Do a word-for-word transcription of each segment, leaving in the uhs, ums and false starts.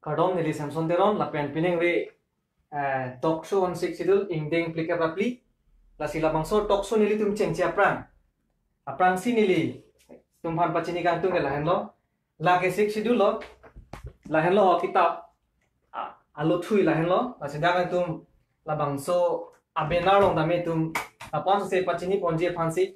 Kardom, neli Samson Teron, lapen piningve, eh, talk show on Sixth Schedule, ingdeng phlikep ra phli. Lasi labangso talk show nelitum chengche aphrang, aphrangsi nelitum aphan pachini kangtung ke lahenlo. Lake Sixth Schedule lo, lahenlo ho kitap, a, alothui lahenlo. Lasi dak nangtum labangso a-banner along tame itum aphan se pachini ponji aphansi,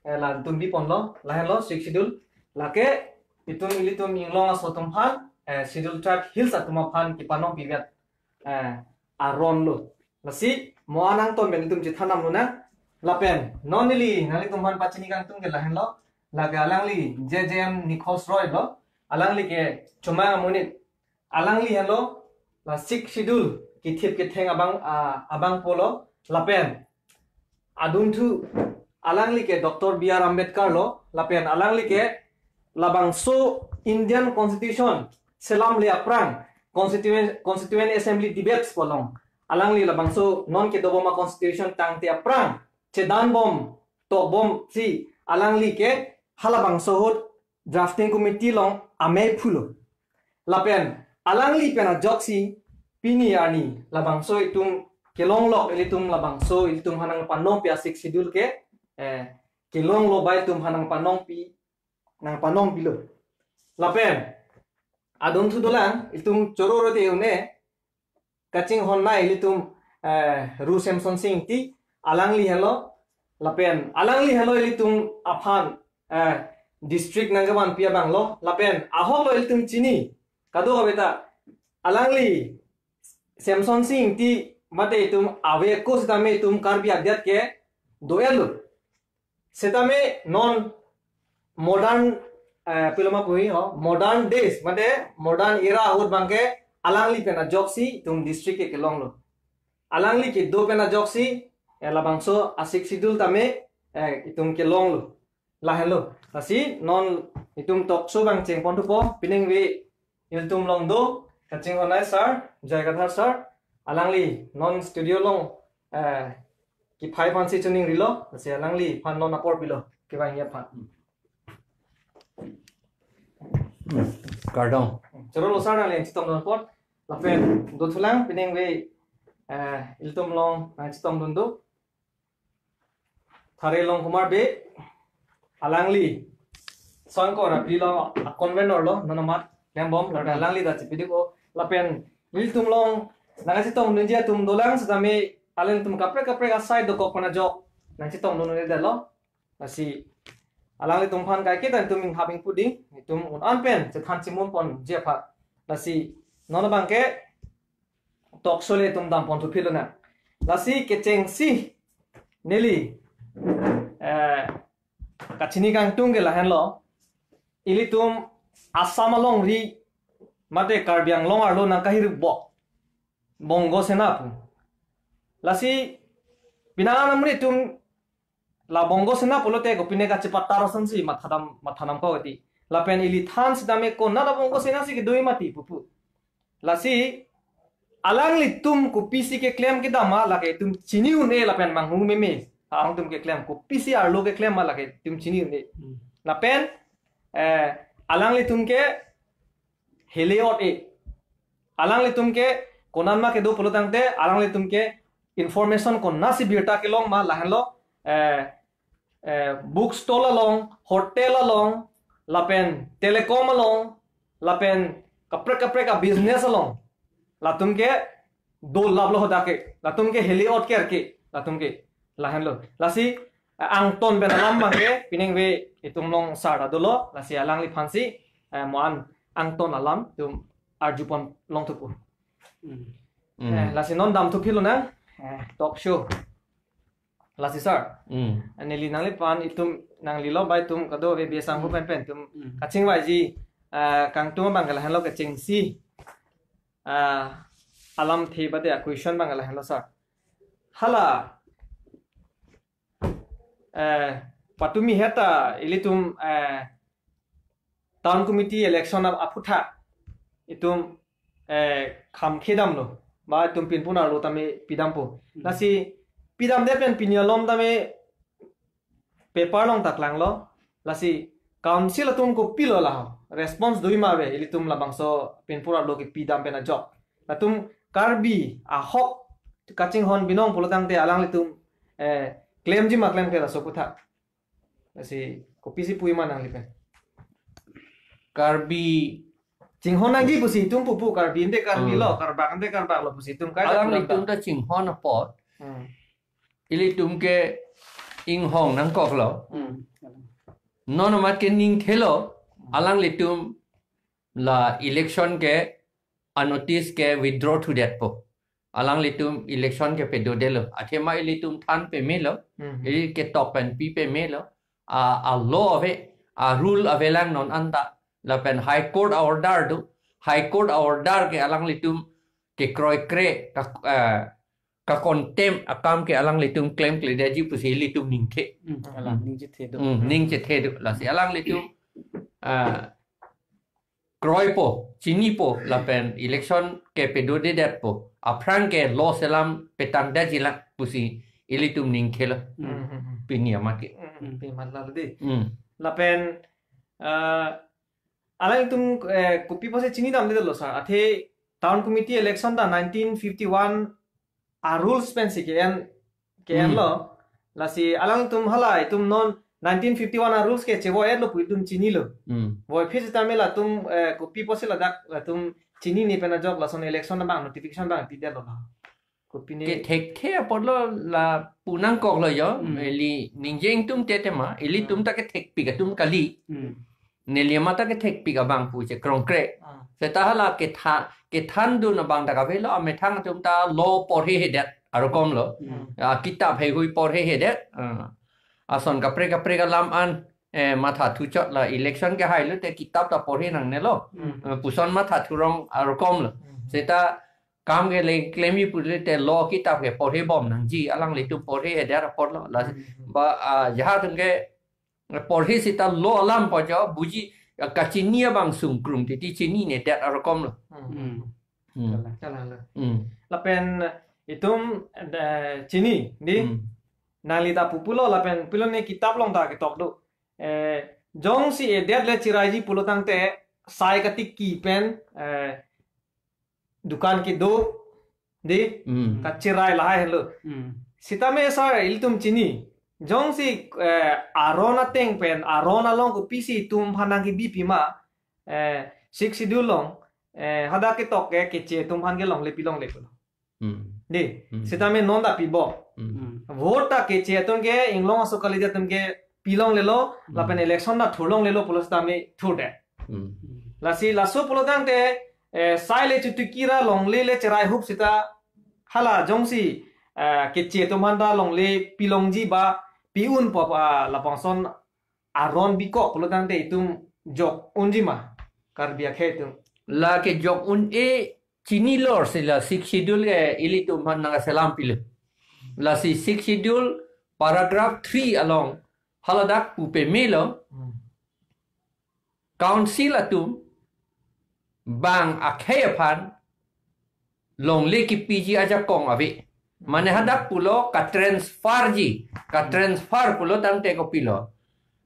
eh, latum biponlo, lahenlo Sixth Schedule. Lake itum ilitum inglong aso atum aphan, eh, Scheduled Tribe Hills atum aphan kepanong pivet, eh, aron lo. Lasi mo-an angton pen itum chethan damlonang. Lapen non neli nanglitum aphan pachini kangtung ke lahenlo. Lake alangli J J M Nichols Roy lo. Alangli ke chomang amonit. Alangli henlo la Sixth Schedule kethip ketheng abang, ah, abangpo lo. Lapen adunthu alangli ke Doctor B R Ambedkar lo. Lapen alangli ke labangso Indian Constitution selamle aphrang Constituent, Constituent Assembly debates pu along alangli labangso non kedobom a-constitution tangte aphrang chedanbom, tokbomsi alangli ke halabangso ahut drafting committee along amei phulo. Lapen alangli pen ajoksi pini arni labangso itum kelonglok, ilitum labangso ilitum aphan nangpanongpi a-Sixth Schedule ke, eh, kelonglo bai itum aphan nangpanongpi, nangpanongpilo. Lapen adunthu dolang, itum choro rode un-e, kachinghon nai ilitum, eh, Ru Semsonsing Ingti, alangli henlo. Lapen alangli henlo ilitum aphan, eh, district nangkevanpi abang lo. Lapen ahok lo ilitum chini, kadokave ta alangli Semsonsing Ingti mate itum ave ako sitame itum Karbi adet ke do-et lo. Sitame non modern, eh, piloma puhi ho, modern days, mate modern era ahut abangke alangli pen ajoksi itum district ke kelonglo. Alangli kedo pen ajoksi, eh, labangso a-Sixth Schedule tame, eh, itum kelonglo. Lahenlo. Lasi non itum talk show abang chengpon thupo, piningve ilitum along do kachinghon nai sir, Joy Kathar sir, alangli non studio along, eh, kephai aphansi choningrilo, lasi alangliphan non apor pilo kevangji aphan. Kardom. Choro lo sir, nangli nangchetongdun apot, lapen dothulang piningve, eh, ilitum along nangchetongdun do Thare Longkumar Bey, alangli songko ra pilo a-convenor lo, non amat klembom, lapen alangli ta chepidiko, lapen ilitum along nangchetongdunji atum dolang sitame, alangtum kaprek kaprek asai dokok pen ajok nangchetongdun un-edetlo. Lasi alanglitum aphan kaiketa itum inghap ingpu ding, itum un-an pen chethan chimun ponji aphan. Lasi non abangke talk show le itum dampon thuphilonang. Lasi kechengsi neli, eh, kachini kangtung ke lahenlo. Ilitum Assam alongri mate Karbi Anglong arlo nangkahiribok Bongo Sena pu. Lasi pinang amonit atum la Bongo Sena pulote kopine kachepatar asonsi mathadam, mathanam ko kati. Lapen ili than sitame konat a-Bongo Sena si kedo-i mati pupu. Lasi alanglitum kopisi keklem kedam ma lake itum chini un-e lapen manghumeme. Alangtum keklem kopisi arlo keklem ma lake itum chini un-e. Hmm. Lapen, eh, alanglitum ke hele ot-e. Alanglitum ke konat ma kedo pulo tangte, alanglitum ke information konatsi birta kelong ma lahenlo, eh, eh, book stall along, hotel along, lapen telecom along, lapen kaprek kaprek a-business along. Latum ke dolaplo hadak ke, latum ke hele ot ke arke, latum ke lahenlo. Lasi, eh, angton pen alam abangke piningve itum along sir ta dolo, lasi alangliphansi, eh, mo-an angton alam itum arjupon longthupo. Hmm. Eh, lasi non dam thuphilonang, eh, talk show. Lasi sir. Hmm. Neli nangliphan itum nanglilo bai itum kadokave B S angko pen pen itum Hmm. kachingvaiji, eh, kangtung abang ke lahenlo kechengsi, eh, alamthe bade a-question abang ke lahenlo sir. Hala, eh, patumi heta ilitum, eh, town committee election ap-, aphuthak itum, eh, kham khedamlo, ba itum pinpun arlo tame pidampo. Hmm. Lasi pidamde pen pini alom tame paper along ta klanglo. Lasi Council atum kopilo laho? Response do-i ma ave ilitum labangso pinpur arlo kipi dam pen ajok? Latum Karbi ahok kachinghon binong pulo tangte alanglitum, eh, klemji ma klemkle laso aputhak? Lasi kopisi pu-i ma nangli pen? Karbi chinghon nangji pusi itum pupu, Karbi ante Karbi Hmm. lo, Karbak ante Karbak lo pusi itum kai alanglitum ta chinghon apot. Hmm. Ilitum ke inghong nangkoklo. Hmm. Non amat ke ning thelo, alanglitum la election ke a notice ke withdraw thudetpo. Alanglitum election ke pedodetlo. Athema ilitum than pemelo. Hmm. Ili ketok pen pi pemelo. A, a law ave, a rule avelang non anta. Lapen High Court a order do. High Court a order ke alanglitum kekroikre, ka, eh, ka contempt akam ke alanglitum klemkledetji pusi ilitum ningthe. Hmm, alang ningchethe do. Hmm, ningchethe do. Lasi alanglitum, ah, kroipo, chinipo, lapen election ke pedodedetpo. Aphrang ke law selam petangdetji lang pusi ilitum ningthelo. Hmm, hmm, hmm. Pini amat ke. Hmm, hmm, pini amat lalo dei. Hmm. Lapen, ah, alanglitum, eh, kopi pusi chinidamdetlo sir? Athe Town Committee election ta nineteen fifty-one a rules pensi ke-en, ke-en Hmm. lo. Lasi alangtum hala itum non nineteen fifty-one a rules ke chevoietlo pu itum chinilo. Hmm. Voiphit sitame latum, eh, kopi pusi ladak latum chinine pen ajok lason election abang notification abang pidetlo la? Kopine? Kethekthe apotlo lapu nangkoklo jo. Hmm. Ili ningje ingtungte tema, ilitum Hmm. ta kethekpik atum kali. Hmm. Neli amat ta kethekpik abang pu chekrongkre. Ah. Seta hala ketha-, kethandun abang ta kavelo, amethang atum ta law porhehedet arokomlo. Hmm. Ah, kitap heihui porhehedet. Ah. Ason kaprek kaprek alam an, eh, mathathuchot la election kehailo te kitap ta porhe nangnelo. Hmm. Eh, puson mathathurong arokomlo. Hmm. Seta kam ke le klemji pulote law kitap ke porhebom nangji, alanglitum porhehedet apotlo. La Hmm. ba, ah, jaha atum ke porhe seta law alam pajo buji, ah, kachini abang sungkrung titi chininedet arokomlo. Hmm. Hmm. Kalang. Kalang lo. Hmm. Lapen itum, eh, chini dei. Hmm. Nangli ta pupulo lapen pilone kitap along ta ketok do. Eh, jongsi edet le chiraiji pulo tangte sai katiki pen, eh, dukan kedo dei, Hmm. kachirai lahai henlo. Hmm. Sitame sir, ilitum chini. Jongsi, eh, aron ateng pen, aron along kopisi itum aphan nangkebi pima, eh, Sixth Schedule along, eh, hadak ketok ke keche atum aphan ke longle pilongle pulo. Hmm. Dei, Hmm. sitame non ta pibom. Hmm. Hmm. Vote ta keche atum ke, inglong aso kalidet atum ke pilonglelo, Hmm. lapen election ta thurlonglelo pulo sitame thurdet. Hmm. Lasi laso pulo tangte, eh, sai le chutukira longle le cherai hup seta hala jongsi, eh, keche atum aphan ta longle pilongji ba pi-unpo, ah, labangson aron bikok pulo tangte itum jok unji ma Karbi akhei atum? Lake jok un-e chinilor si la Sixth Schedule ke ilitum aphan nangselam pilo. Lasi Sixth Schedule paragraph three along haladak pu pemelo. Hmm. Council atum bang akhei aphan longle kipiji ajakong ave. Mane hadak pulo katransferji, katransfer pulo tangte kopilo?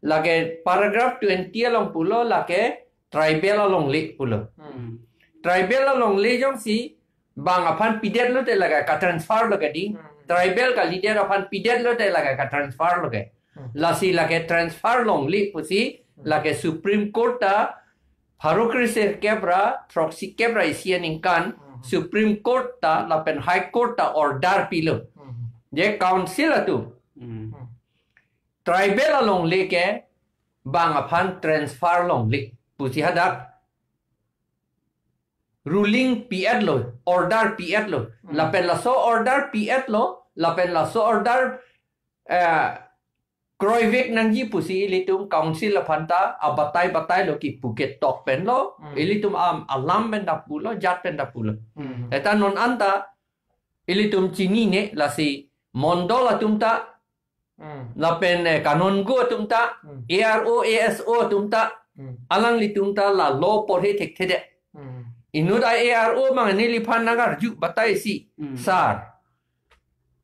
Lake paragraph twenty along pulo lake tribal alongle pulo. Hmm. Tribal alongle jongsi bang aphan pidetlo te lake katransferlo ke dei. Hmm. Tribal kalidet aphan pidetlo te lake katransferlo ke. Hmm. Lasi lake transfer longle pusi, Hmm. lake Supreme Court ta pharo kre sirkep ra throksi kep ra isi aningkan, Hmm. Supreme Court ta lapen High Court ta order pilo. Hmm. Je council atum Hmm. tribal alongle ke bang aphan transfer longle pusi hadak ruling pi-etlo, order pi-etlo. Hmm. Lapen laso order pi-etlo, lapen laso order, eh, kroivek nangji pusi ilitum council aphan ta abatai batailo kipu ketok penlo, Hmm. ilitum am alam pen ta pulo, jat pen ta pulo. Hmm. Eta non anta ilitum chinine lasi mondol atum ta Hmm. lapen, eh, kanongo atum ta, Hmm. A R O, A S O atum ta, Hmm. alanglitum ta la law porhe thekthedet. Hmm. Inut A R O mang neliphan nangarju batai si, Hmm. sir.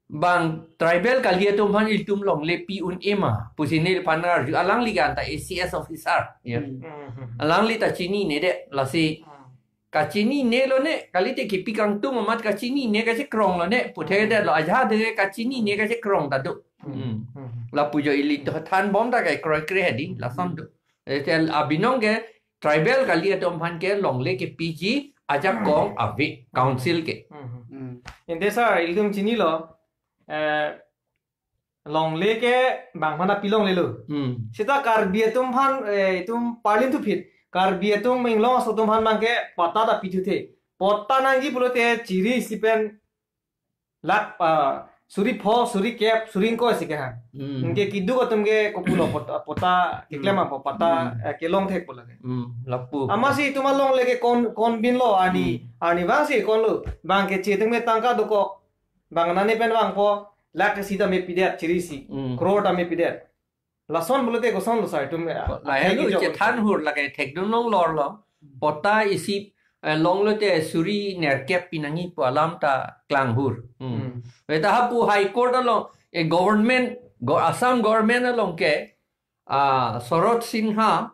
bang tribal kali atum aphan ilitum longle pi un-e ma pusi neliphan arju, alangli ke anta A C S officer. Ya. Hmm. Hmm. Alangli ta chinine det, lasi Hmm. kachinine lone, kalite kipi kangtung amat kachinine kachekrong lone, puthe Hmm. detlo, ajahak de kachinine kachekrong ta do. Hmm. Hmm. Hmm. Lapu jo ili to thanbom ta kaikroikre hedi, lason do. Ete abinong ke tribal kali atum aphan ke longle kepiji ajakong ave council ke. Hmm. Hmm. Ante sir, ilitum chinilo, eh, longle ke bang aphan ta pilonglelo. Hmm. Seta Karbi atum aphan, eh, itum parlin thuphit. Karbi atum Inglong aso atum aphan abang ke patta ta pithu the. Patta nangji pulote chiri isi pen lakh, ah, suri pho, suri kep, suri ingkoi si kehang. Hmm. Anke keduk atum ke kopulo patta, patta keklem Hmm. apo, patta, Hmm. eh, kelong thek pulo ke. Hmm. Lapu. Amatsi itum alongle ke kon, konbinlo ani, Hmm. ani abang si konlo. Bang keche atum ke tangka dokok. Bang nani pen vangpo, lakh isi ta me pidet, chiri isi. Hmm. Crore ta me pidet. Lason pulote kosonlo sir, itum, eh, Lahelo atheke jok chethan hur lake thekdun longlorlo. Hmm. Patta isi, eh, longlote suri nerkep pi nangji pu alam ta klang hur. Hmm. Hmm. Eta hapu High Court along, eh, government, go-, Assam government along ke, ah, Sorot Sinha,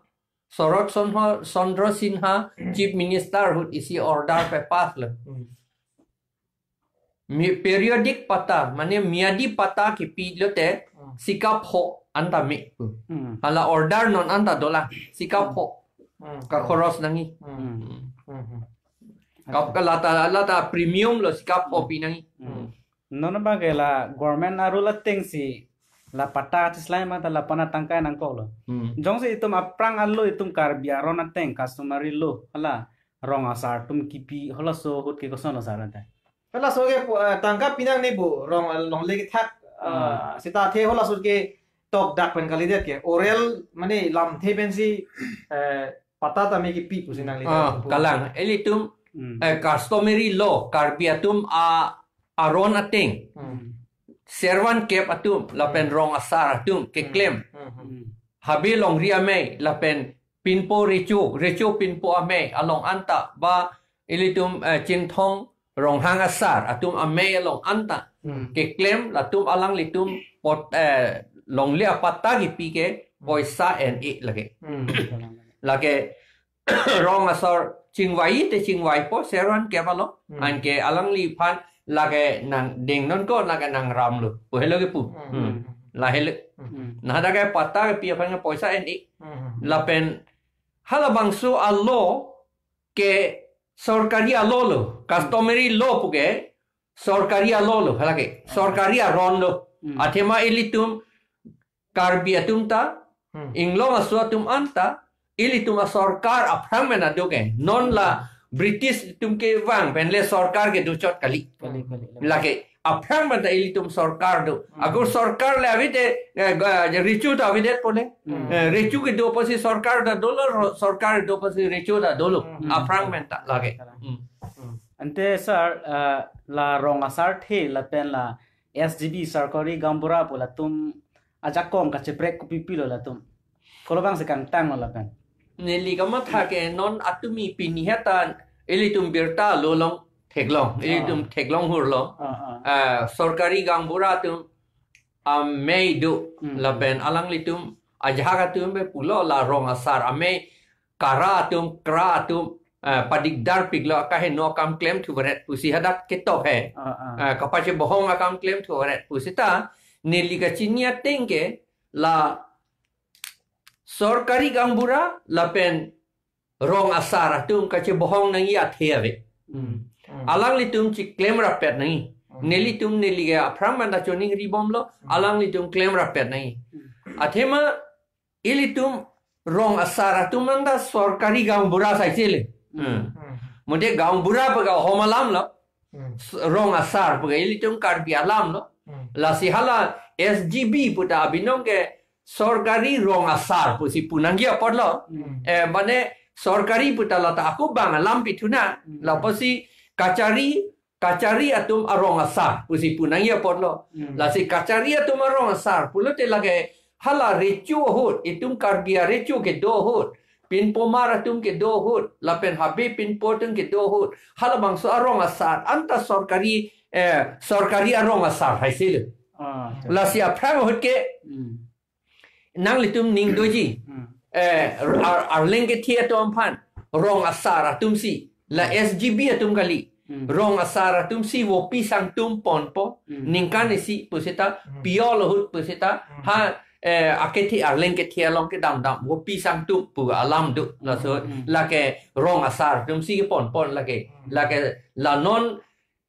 Sorot Sonho-, Chandra Sinha, Hmm. Chief Minister ahut isi order papass lo. Hmm. Mi-, periodic patta, mane miyadi patta kipi lote, Hmm. sikap ho anta me pu. Hmm. Hala order non anta dolang, sikap ho. Hmm. Kakhoros nangji. Hmm. Hmm. Hmm. Kap-, lata, lata premium lo sikap ho Hmm. pi nangji. Hmm. Non abang ke la government a-rule atengsi la patta chislai ma ta la pana tangkai nangkoklo. Hmm. Jongsi itum aphrang alo itum Karbi aron ateng customary law, hala rong asar atum kipi halaso ahut ke kosonlo sir ante? Halaso ke pu-, eh, tangka pi nangne bo, rong, eh, longle kethak, eh, Hmm. seta athe halaso ke tokdak pen kalidet ke. Oral mane lamthe pensi, eh, patta ta me kipi pusi nangli Ah, pu. Kalang. Ilitum, Hmm. eh, customary law, Karbi atum a, aron ateng. Hmm. Servan kep atum, lapen Hmm. rong asar atum, keklem. Hmm. Hmm. Habe longri amei, lapen pinpo recho, recho pinpo amei, along anta, ba ilitum, eh, Chinthong Ronghang asar atum amei along anta. Hmm. Keklem, latum alanglitum pot, eh, longle apatta kipi ke, Hmm. poisa en-e lake. Hmm. Lake, rong asar chingvai te chingvaipo, servan kep along. Hmm. Anke alangliphan lake nangdeng nonko, lake nangram lo. Pu helo ke pu. Hmm. Hmm. Lahelo. Hmm. Nah, hadak ke patta kipi aphan ke poisa en-e. Hmm. Lapen halabangso a-law ke sorkari a-law lo, customary law pu ke sorkari a-law lo, hala ke sorkari aron lo. Hmm. Athema ilitum Karbi atum ta, Hmm. Inglong aso atum anta, ilitum asorkar aphrang pen ado ke. Non la British atum kevang pen le sorkar kedochot kali. Kali, kali, kali. Lake, aphrang pen ta ilitum sorkar do. Hmm. Agur sorkar le avete, eh, ga-, recho ta avedet pole. Hmm. Eh, recho kedo apotsi sorkar ta dolo, ro-, sorkar do apotsi recho ta dolo. Hmm. Aphrang pen ta lake. Hmm. Hmm. Ante sir, eh, la rong asar the lapen la S G B sorkari gaonbura pu latum ajakong kacheprek kopi pilo latum? Kolo abang si kangtanglo lapen? Neli kamatha ke non atumi pini heta ilitum birta lo long theklong, ilitum Ah. theklong hurlo. Ah, ah. Ah, sorkari gaonbura atum amei do, Hmm. lapen alanglitum ajahak atum be pulo la rong asar amei kara atum, kra atum, eh, padikdar piklo, kaheno akam klem thuvaret pusi hadak ketok he. Ah, ah. Eh, kapachebohong akam klem thuvaret pusi ta, neli kachini ateng ke la sorkari gaonbura lapen rong asar atum kachebohong nangji athe ave. Hmm. Hmm. Alanglitum chiklem rapet nangji. Hmm. Nelitum neli ke aphrang pen ta choningribomlo, Hmm. alanglitum klem rapet nangji. Hmm. Athema ilitum rong asar atum anta sorkari gaonbura saisele. Hmm. Hmm. Mode gaonbura pu ke ahom alam lo. Hmm. S-, rong asar pu ke ilitum Karbi alam lo. Hmm. Lasi hala S G B pu ta abinong ke sorkari rong asar pusi pu nangji apotlo. Hmm. Eh, mane sorkari pu ta lata ako bang alam pithu na. Hmm. Lapusi kachari, kachari atum arong asar pusi pu nangji apotlo. Hmm. Lasi kachari atum arong asar pulote lake hala recho ahut, itum Karbi arecho kedo ahut, pinpomar atum kedo ahut, lapen habe pinpo atum kedo ahut, halabangso arong asar anta sorkari, eh, sorkari arong asar hai silo. Ah, acha. Lasi aphrang ahut ke Hmm. nanglitum ning doji. Hmm. Eh, ar, arleng kethe atum aphan rong asar atum si, la Hmm. S G B atum kali. Hmm. Rong asar atum si vopi sangtum ponpo, Hmm. ningkan isi pusita, Hmm. piyol ahut pusita, Hmm. ha, eh, akethe arleng kethe along kedam dam, vopi sangtum pu alam do, laso, Hmm. lake rong asar atum si keponpon lake, Hmm. lake la non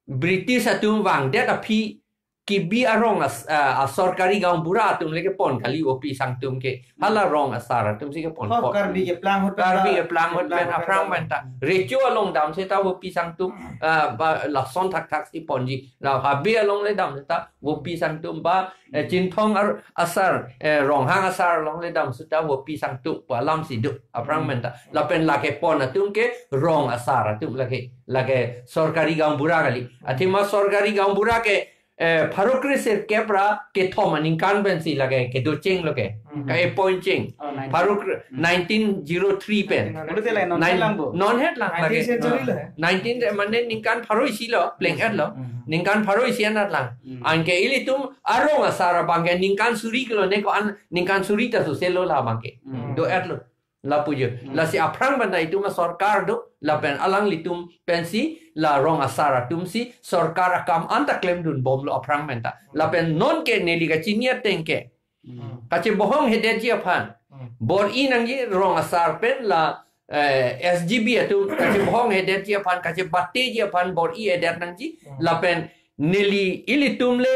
British atum vangdet aphi kibi arong as-, ah, asorkari gaonbura atum le kepon kali vopi sangtum ke. Hala rong asar atum si kepon Oh, pon. Karbi keplang ahut pen Karbi ta, keplang ahut keplang pen ahut aphrang pen ta. Recho along dam seta vopi sangtum, ah, ba, lason thakthak si ponji. La Habe along le dam seta vopi sangtum ba, eh, Chinthong ar-, asar, eh, Ronghang asar along le dam seta vopi sangtum pu alam si do. Aphrang Hmm. pen ta. Lapen lake pon atum ke rong asar atum lake. Lake sorkari gaonbura kali. Athema sorkari gaonbura ke eh, pharo kre sirkep ra kethom aningkan pensi lake kedo cheng lo ke. Hmm. Ka-appoint cheng. Oh, nineteen. Pharo kre-, Hmm. nineteen zero three pen. Nineteen hundred. Bulu te lai non Nine-, lang bo. Non het lang lake. Nineteenth century lo, eh? Nineteen de mane ningkan pharo isi lo, pleng et lo. Hmm. Ningkan pharo isi anat lang. Hmm. Anke ilitum arong asar abang ke ningkan suri kilo ne ko-an ningkan suri ta suse lo la abang ke. Hmm. Do et lo. Lapu jo. Hmm. Lasi aphrang pen ta itum asorkar do, lapen alanglitum pensi, la rong asar atum si, sorkar akam anta klemdun bomlo aphrang pen ta. Hmm. Lapen non ke neli kachini ateng ke. Hmm. Kachebohong hedetji aphan. Hmm. Bor-i nangji rong asar pen la, eh, S G B atum, kachebohong hedetji aphan, kachebateji aphan, bor-i edet nangji, Hmm. lapen neli ilitum le,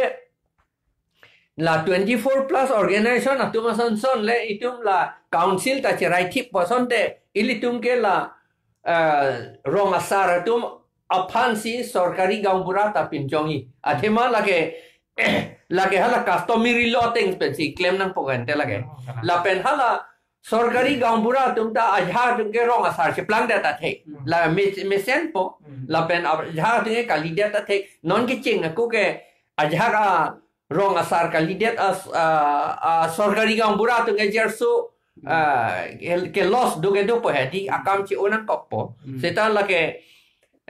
la twenty-four plus organization atum ason son le itum la council ta cherai thip po asonte ilitum ke la, eh, rong asar atum aphan si sorkari gaonbura ta pinchongji. Athema lake, lake hala customary law ateng pensi klem nangpo kan te lake. Oh, kalang. Lapen hala sorkari gaonbura atum ta ajahak atum ke rong asar cheplang det ta thek. Hmm. La me-, mesen po. Hmm. Lapen ajahak atum ke kali det ta thek. Non kecheng ako ke ajahak a rong asar kalidet as, ah, ah, sorkari gaonbura atum ke jerso, Hmm. ah, ke, ke loss do kedo po he di akam chi-o nangkokpo. Hmm. Seta lake,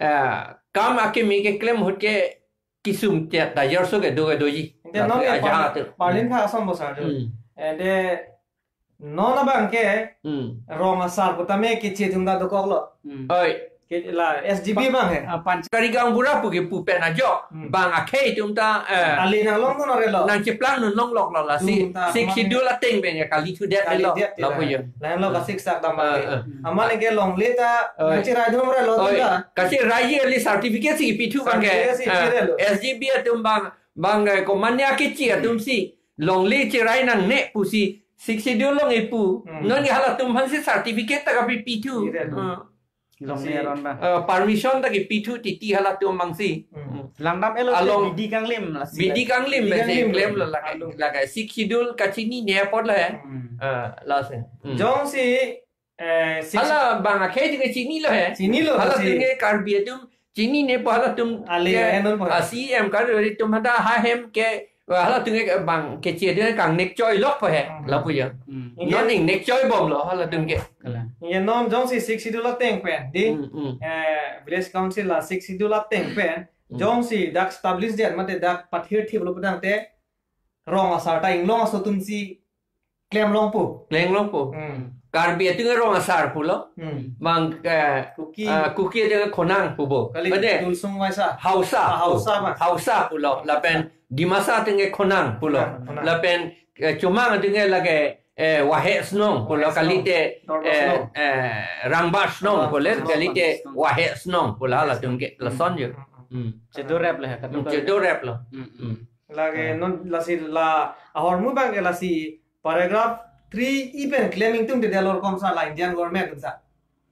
ah, kam akimi keklem ahut ke kisum tiat ta jerso kedo kedoji. Ante non Lake ke ajahak par-, atum. Parlin kha asom bo sar jo. Hmm. Ante non abang ke Hmm. rong asar pu tame keche atum ta dokok lo. Hmm. Oi. Ke la S G B bang he. Ah, pan- Kari gaonbura pu kepu pen ajo. Hmm. Bang akhei atum ta, eh, Ali nang long non relo. Nangcheplang non longlok lo lasi. Atum ta Sixth Schedule ateng pen ya kali thu det Kali lo. det Lapu ya. Yo. Lain lo ka siksak dam Eh, bang ke. eh. Amat lengke longle ta Oi. nangcherai dum relo Oi. ta. Kacherai ye le certificate si pithu bang ke. Certificate si Eh, chirelo. S G B atum bang, bang, eh, komanya kechi atum si. Longle cherai nangne pusi Sixth Schedule along epu. Hmm. Non ke halatum aphan si certificate ta kapi pithu. Ire lo. Ah. Longle Si, aron ta. ah, permission ta kepithu titi halatum abang si. Hmm. Hmm. Langdam elo Along te bidi kanglim la si Bidi la. kanglim Bidi besi kanglim. klem lo lake, Along. lake Sixth Schedule kachinine apot lo he. Hmm. Ah, lasi. Hmm. Jongsi, eh, six Hala bang akhei atum ke chinilo he. Chinilo Hala si. atum ke Karbi atum chinine po halatum Ale ke, enon po. ah, C M Karbi atum hada ha hem ke, halatum ke bang keche atum kangnek choi lok po he. Hmm. Lapu yo. Hmm. Ingke Non ingnek choi bomlo halatum ke. Kalang. Ingke non jongsi Sixth Schedule ateng pen di, Hmm, hmm. eh, Village Council la Sixth Schedule ateng pen, Hmm. jongsi dak establish det mate dak pathir thip lo pu tangte, rong asar ta inglong aso atum si klem longpo. Klem longpo. Hmm. Karbi atum ke rong asar pulo. Hmm. Bang, eh, Kuki. ah, Kuki atum ke Khonang pupo. Kali Mate, Tulsung Waisa. Hausa Ah, pu. Hausa bang. Hausa pulo. Lapen Dimasa atum ke Khonang pulo. Khonang, Khonang. Lapen, eh, Chomang atum ke lake, eh, Wahe Snong pulo. Wahe Snong. Kalite, Dorba eh, Snong. eh, Rangba Snong Rangba pulo. Snong. Kalite Snong. Wahe Snong pulo halatum ke. Lason yo. Hmm. Hmm. Chedorep le, katu Hmm, kali. chedorep lo. Hmm, hmm. Hmm. Lake Ah. non lasi la ahormu bang ke lasi paragraph three E pen klem ingtung de dalor komsa la Indian government atum sa.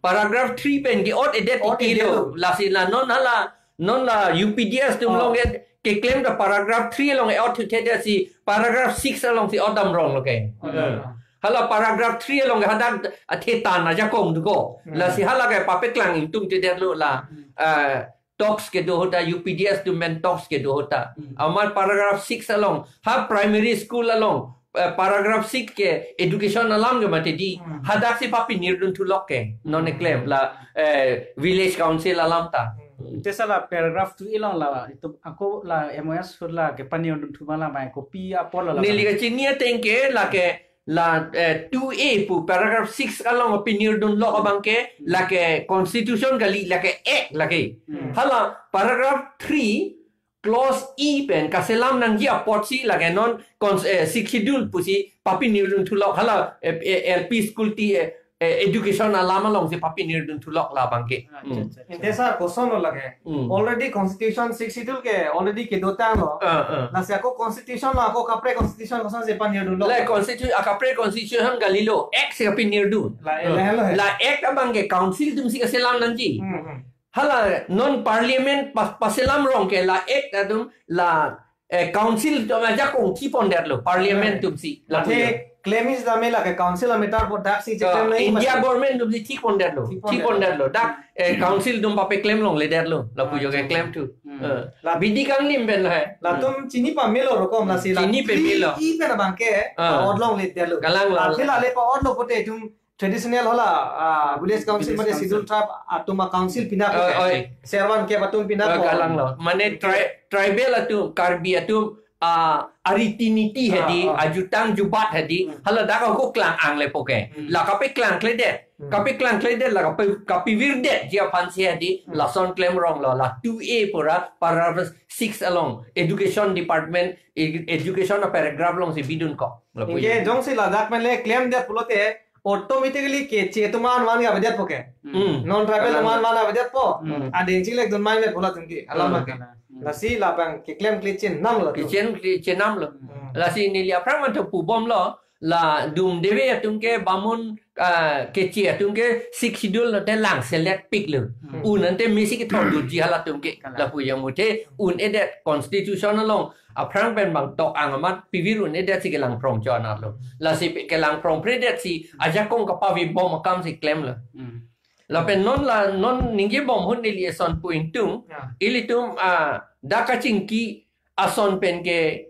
Paragraph three pen ke ot edet Ot titi edet lo. lo. Lasi la non hala, non la U P D S atum Oh. along ke, keklem ta paragraph three along e ot thuthe de si paragraph six along si ot dam rong lo ke. Oh, Hmm. yeah. Hala paragraph three along ke hadak athe tan ajakong duko. Hmm. Lasi hala ke papeklang ingtung te det lo la. Hmm. Ah, talks kedo ahut ta, U P D S atum pen talks kedo ahut ta. Hmm. Amat paragraph six along, ha primary school along, eh, paragraph six ke education alam ke mate di, Hmm. hadak si papinir dun thulok ke, non Hmm. eklem la, eh, village council alam ta. Hmm. Te sala paragraph two along la, itum ako la M O S sur la kepanir dun thuma la mai kopi apor la la. Neli kachini ateng ke la ke la, eh, two A pu paragraph six along pinir dun lok abang ke la ke constitution kali, la ke act la ke. Hmm. Hala paragraph three clause E pen kaselam nangji apotsi la ke non cons-, eh, sixth schedule pusi papinir dun thulok hala, eh, eh, L P school ti, eh, eh, education alam alongsi papinir dun thulok la abang ke. Ah, hmm. Acha, acha, acha. Ante sir, koson lo lake. Hmm. Already constitution sixth schedule ke already kedotanglo. Ah, ah. Lasi ako constitution lo, ako kapre constitution kosonsi panir dunlo? La constitu-, akapre constitution kalilo, act si kapinir dun. La, hmm, la, la. La act abang ke council atumsi kaselam nangji. Hmm, hmm. Hala non parliament pas-, paselam rong ke la act atum la, eh, council atum ajakong thipondetlo, parliament, hmm, atumsi. La athe pujo. Claim is dame la ke council a matter po daksi, eh, cheklem nai India mas-, government atumsi thipondetlo. Thipondetlo. Thipondetlo. Dak, eh, council atum papeklem longledetlo. La pujo ke, acha, claim thu. Hmm. Eh. La bidi kanglim pen hai. Latum, hmm, chini pamelo rokom lasi la. Chini pamelo. Three E pen abang ke, ah, pa-ot longledetlo. Kalang lo. Athe la le pa-otlo pote itum traditional hala, ah, village council, village mane council, schedule tribe atum a council pinap, oi, ke, oi, servan ke atum pinap, oi, ko. Kalang lo. Mane, okay, tri-, tribal atum, Karbi atum, ah, ariti niti hedi, ah, ah, ajutang jubat hedi, hmm, hala dak ako klang-ang lepo ke. Hmm. La kapeklangkledet. Hmm. Kapeklangkledet la kape-, kapevirdet ji aphansi hedi, hmm, lason klem rong lo, la two A pura paragraph six along, education department, ed-, education a paragraph alongsi bidun ko. La pujo. Anke jongsi ladak pen le klemdet pulote, automatically keche atum an van ke avedetpo ke. Hmm. Non tribal, kalang, an van avedetpo. Hmm. Adeng chilek dun mai me pula atum ke. Alam, hmm, ke. Hmm. Lasi labang keklemkle chenamlo atum. Keklemkle chenamlo. Hmm. Lasi neli aphrang mantha pubomlo, la Dumdeve atum ke bamun, ah, keche atum ke sixth schedule lote lang selet piklo. Hmm. Un ante mesi kethom dutji halatum ke. Kalang. La pujo muthe un-edet constitution along aphrang pen bang tok-ang amat pivir un-edet si kelang prong chonatlo. Lasi pe-, kelang prongpredet si ajakong kapavebom akamsi klemlo. Hmm. Lapen non la, non ningjebom ahut neli eson pu ingtung, ya, ilitum, ah, dak kachingki ason pen ke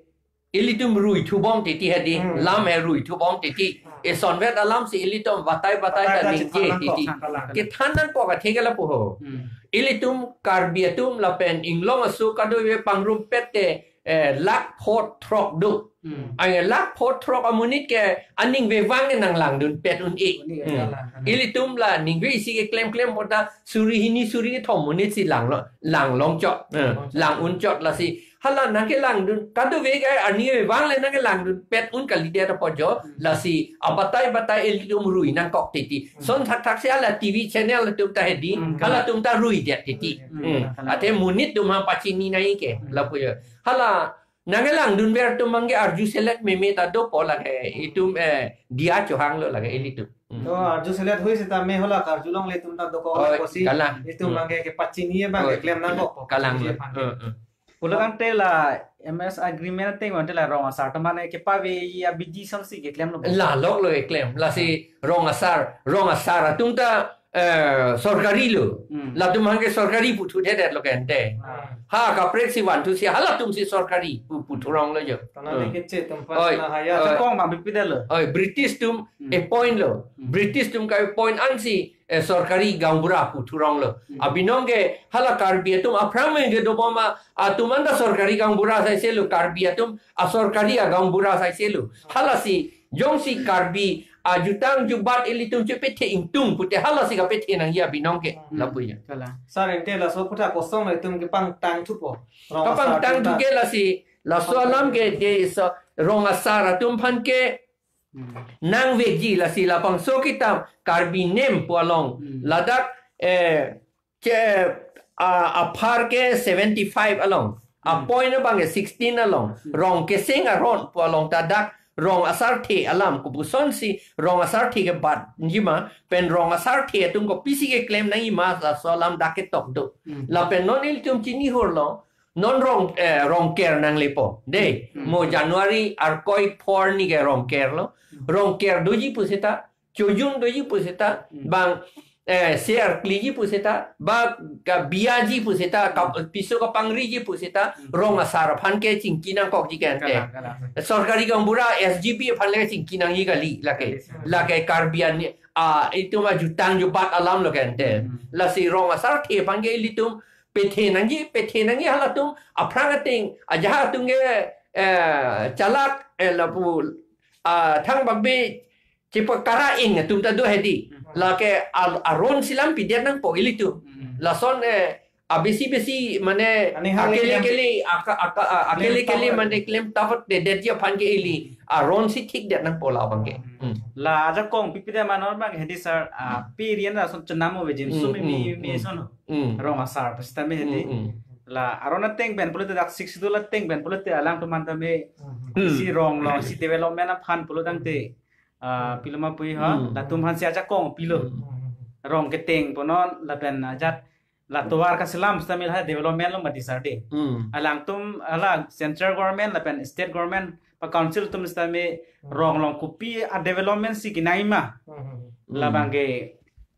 ilitum ruithubom titi hedi, hmm, lam he ruithubom titi. Hmm. Esonvet alamsi ilitum batai batai, batai ta ta ningje chethan nangkok, titi. Kalang, kalang. Kethan nangkok athe ke lapu ho. Hmm. Ilitum Karbi atum lapen inglong aso kadokave pangrumpet te, eh, lakh pho throk do. Hmm. Anke lakh pho throk amonit ke aning vevang ke nanglangdunpet un-e. Un-e, hmm, kalang, kalang. Ilitum la ningve isi keklemklem pota suri hini suri kethom monit si langlo, langlong chot. Eh, langlong chot. Lang un chot lasi. Hala nangkelangdun, kadokave ke aning vevang le nangkelangdunpet un kalidet apot jo, hmm, lasi abatai batai ilitum rui nangkok titi. Hmm. Son thakthak si hala T V channel atum ta hedi, hmm, halatum ta ruidet titi. Hmm. Hmm. Athe monit atum ha pachini nai ke, hmm, lapu jo. Hala nangkelangdunver atum abang ke arju selet meme ta dopo lake, itum, eh, diya chohanglo lake ilitum. Hmm. To arju selet hui seta me hala karjulongle itum ta dokok, oi, lapusi, kalang, itum, hmm, abang ke kepachini abang, oi, keklem nangkok. Kalang. Pachini lo. Aphan. Hmm, hmm. Pulo tangte la M S agreement ateng ante la rong asar atum mane kepave abidi asonsi keklemlo. La lok lo keklem. Lasi rong asar, rong asar atum ta, eh, sorkari lo. Hmm. Latum abang ke sorkari puthudetlo ke ante. Ah. Ha kaprek si vanthusi halatumsi sorkari pu, puthuronglo jo. Tanah, hmm, dikit cek tempat, oi, nah, haya. Oi. Kong ma bipidetlo. Oi, British atum, hmm, appoint lo. Hmm. British atum ka-appoint ansi, eh, sorkari gaonbura puthuronglo. Hmm. Abinong ke hala Karbi atum aphrang me kedobom atum anta sorkari gaonbura saiselo, Karbi atum asorkari agaonbura saiselo. Halasi jongsi Karbi ajutang jubat ilitum chepethe ingtung pute halasi kapethe nangji abinong ke. Hmm. Lapu jo. Kalang. Sir, ante laso aphuthak koson itum kepangtang thupo? Rong asar atum ta. Kapangtang thu ke lasi, laso alam ke de so, rong asar atum aphan ke, hmm, nangvekji lasi labangso kitab Karbi Nem pu along. Hmm. Ladak, eh, che, ah, aphar ke seventy-five along. Hmm. Apoint abang ke sixteen along. Hmm. Rong keseng aron pu along ta dak rong asarthe alam kopusonsi rong asarthe kebatji ma, pen rong asarthe atum kopisi keklem nangji ma laso alam dak ketok do. Hmm. Lapen non ilitum chini hurlo, non rong, eh, Rongker nanglepo. De, hmm, mo January arkoi phor arni ke Rongker lo. Hmm. Rongker doji puseta, Chojun doji puseta, hmm, bang, eh, Ser kliji puseta, ba ka biaji puseta, ka, hmm, piso kapangriji puseta, hmm, rong asar aphan ke chingki nangkokji ke ante. Kalang, kalang. Sorkari gaonbura S G B aphan le chingki nangji kali lake. Kali, hmm. Lake Karbi an, ah, itum ajutang jubat alam lo ke ante. Hmm. Lasi rong asarthe aphan ke ilitum pethe nangji, pethe nangji halatum aphrang ateng, ajahak atum ke, eh, chalak, eh, lapu, ah, thang bakbe, chepa kara ing atum ta do hedi. Hmm. Lake al-, aron si lam pidet nangpo ilitum. Hmm. Lason, eh, abesi besi mane Aning hang akele klem. kele, aka, aka, a-, akele Klem kele tawat. mane klem tawat de det ji aphan ke ili. Aron si thik det nangpo labang ke. Hmm. Hmm. La ajakong pipi de manor bang hedi sir, ah, pi rian lason chenam ove jim Hmm, sumi mi, hmm, mi hmm. son. Hmm. Rong asar, pasti tame hedi. Hmm, hmm. La aron ateng pen pulote dak Sixth Schedule ateng pen pulote alangtum aphan tame Hmm. isi rong long, isi development aphan pulo tangte, ah, pilo ma pui ha, Hmm. latum aphan si ajakong pilo. Hmm. Rong keteng punon, lapen ajat, la tovar kaselam stamil ha development lo mati sir de. Hmm. Alangtum, ala central government, lapen state government, pa council atum sitame Hmm. rong long kopi a development si kinai ma. Hmm. Labang ke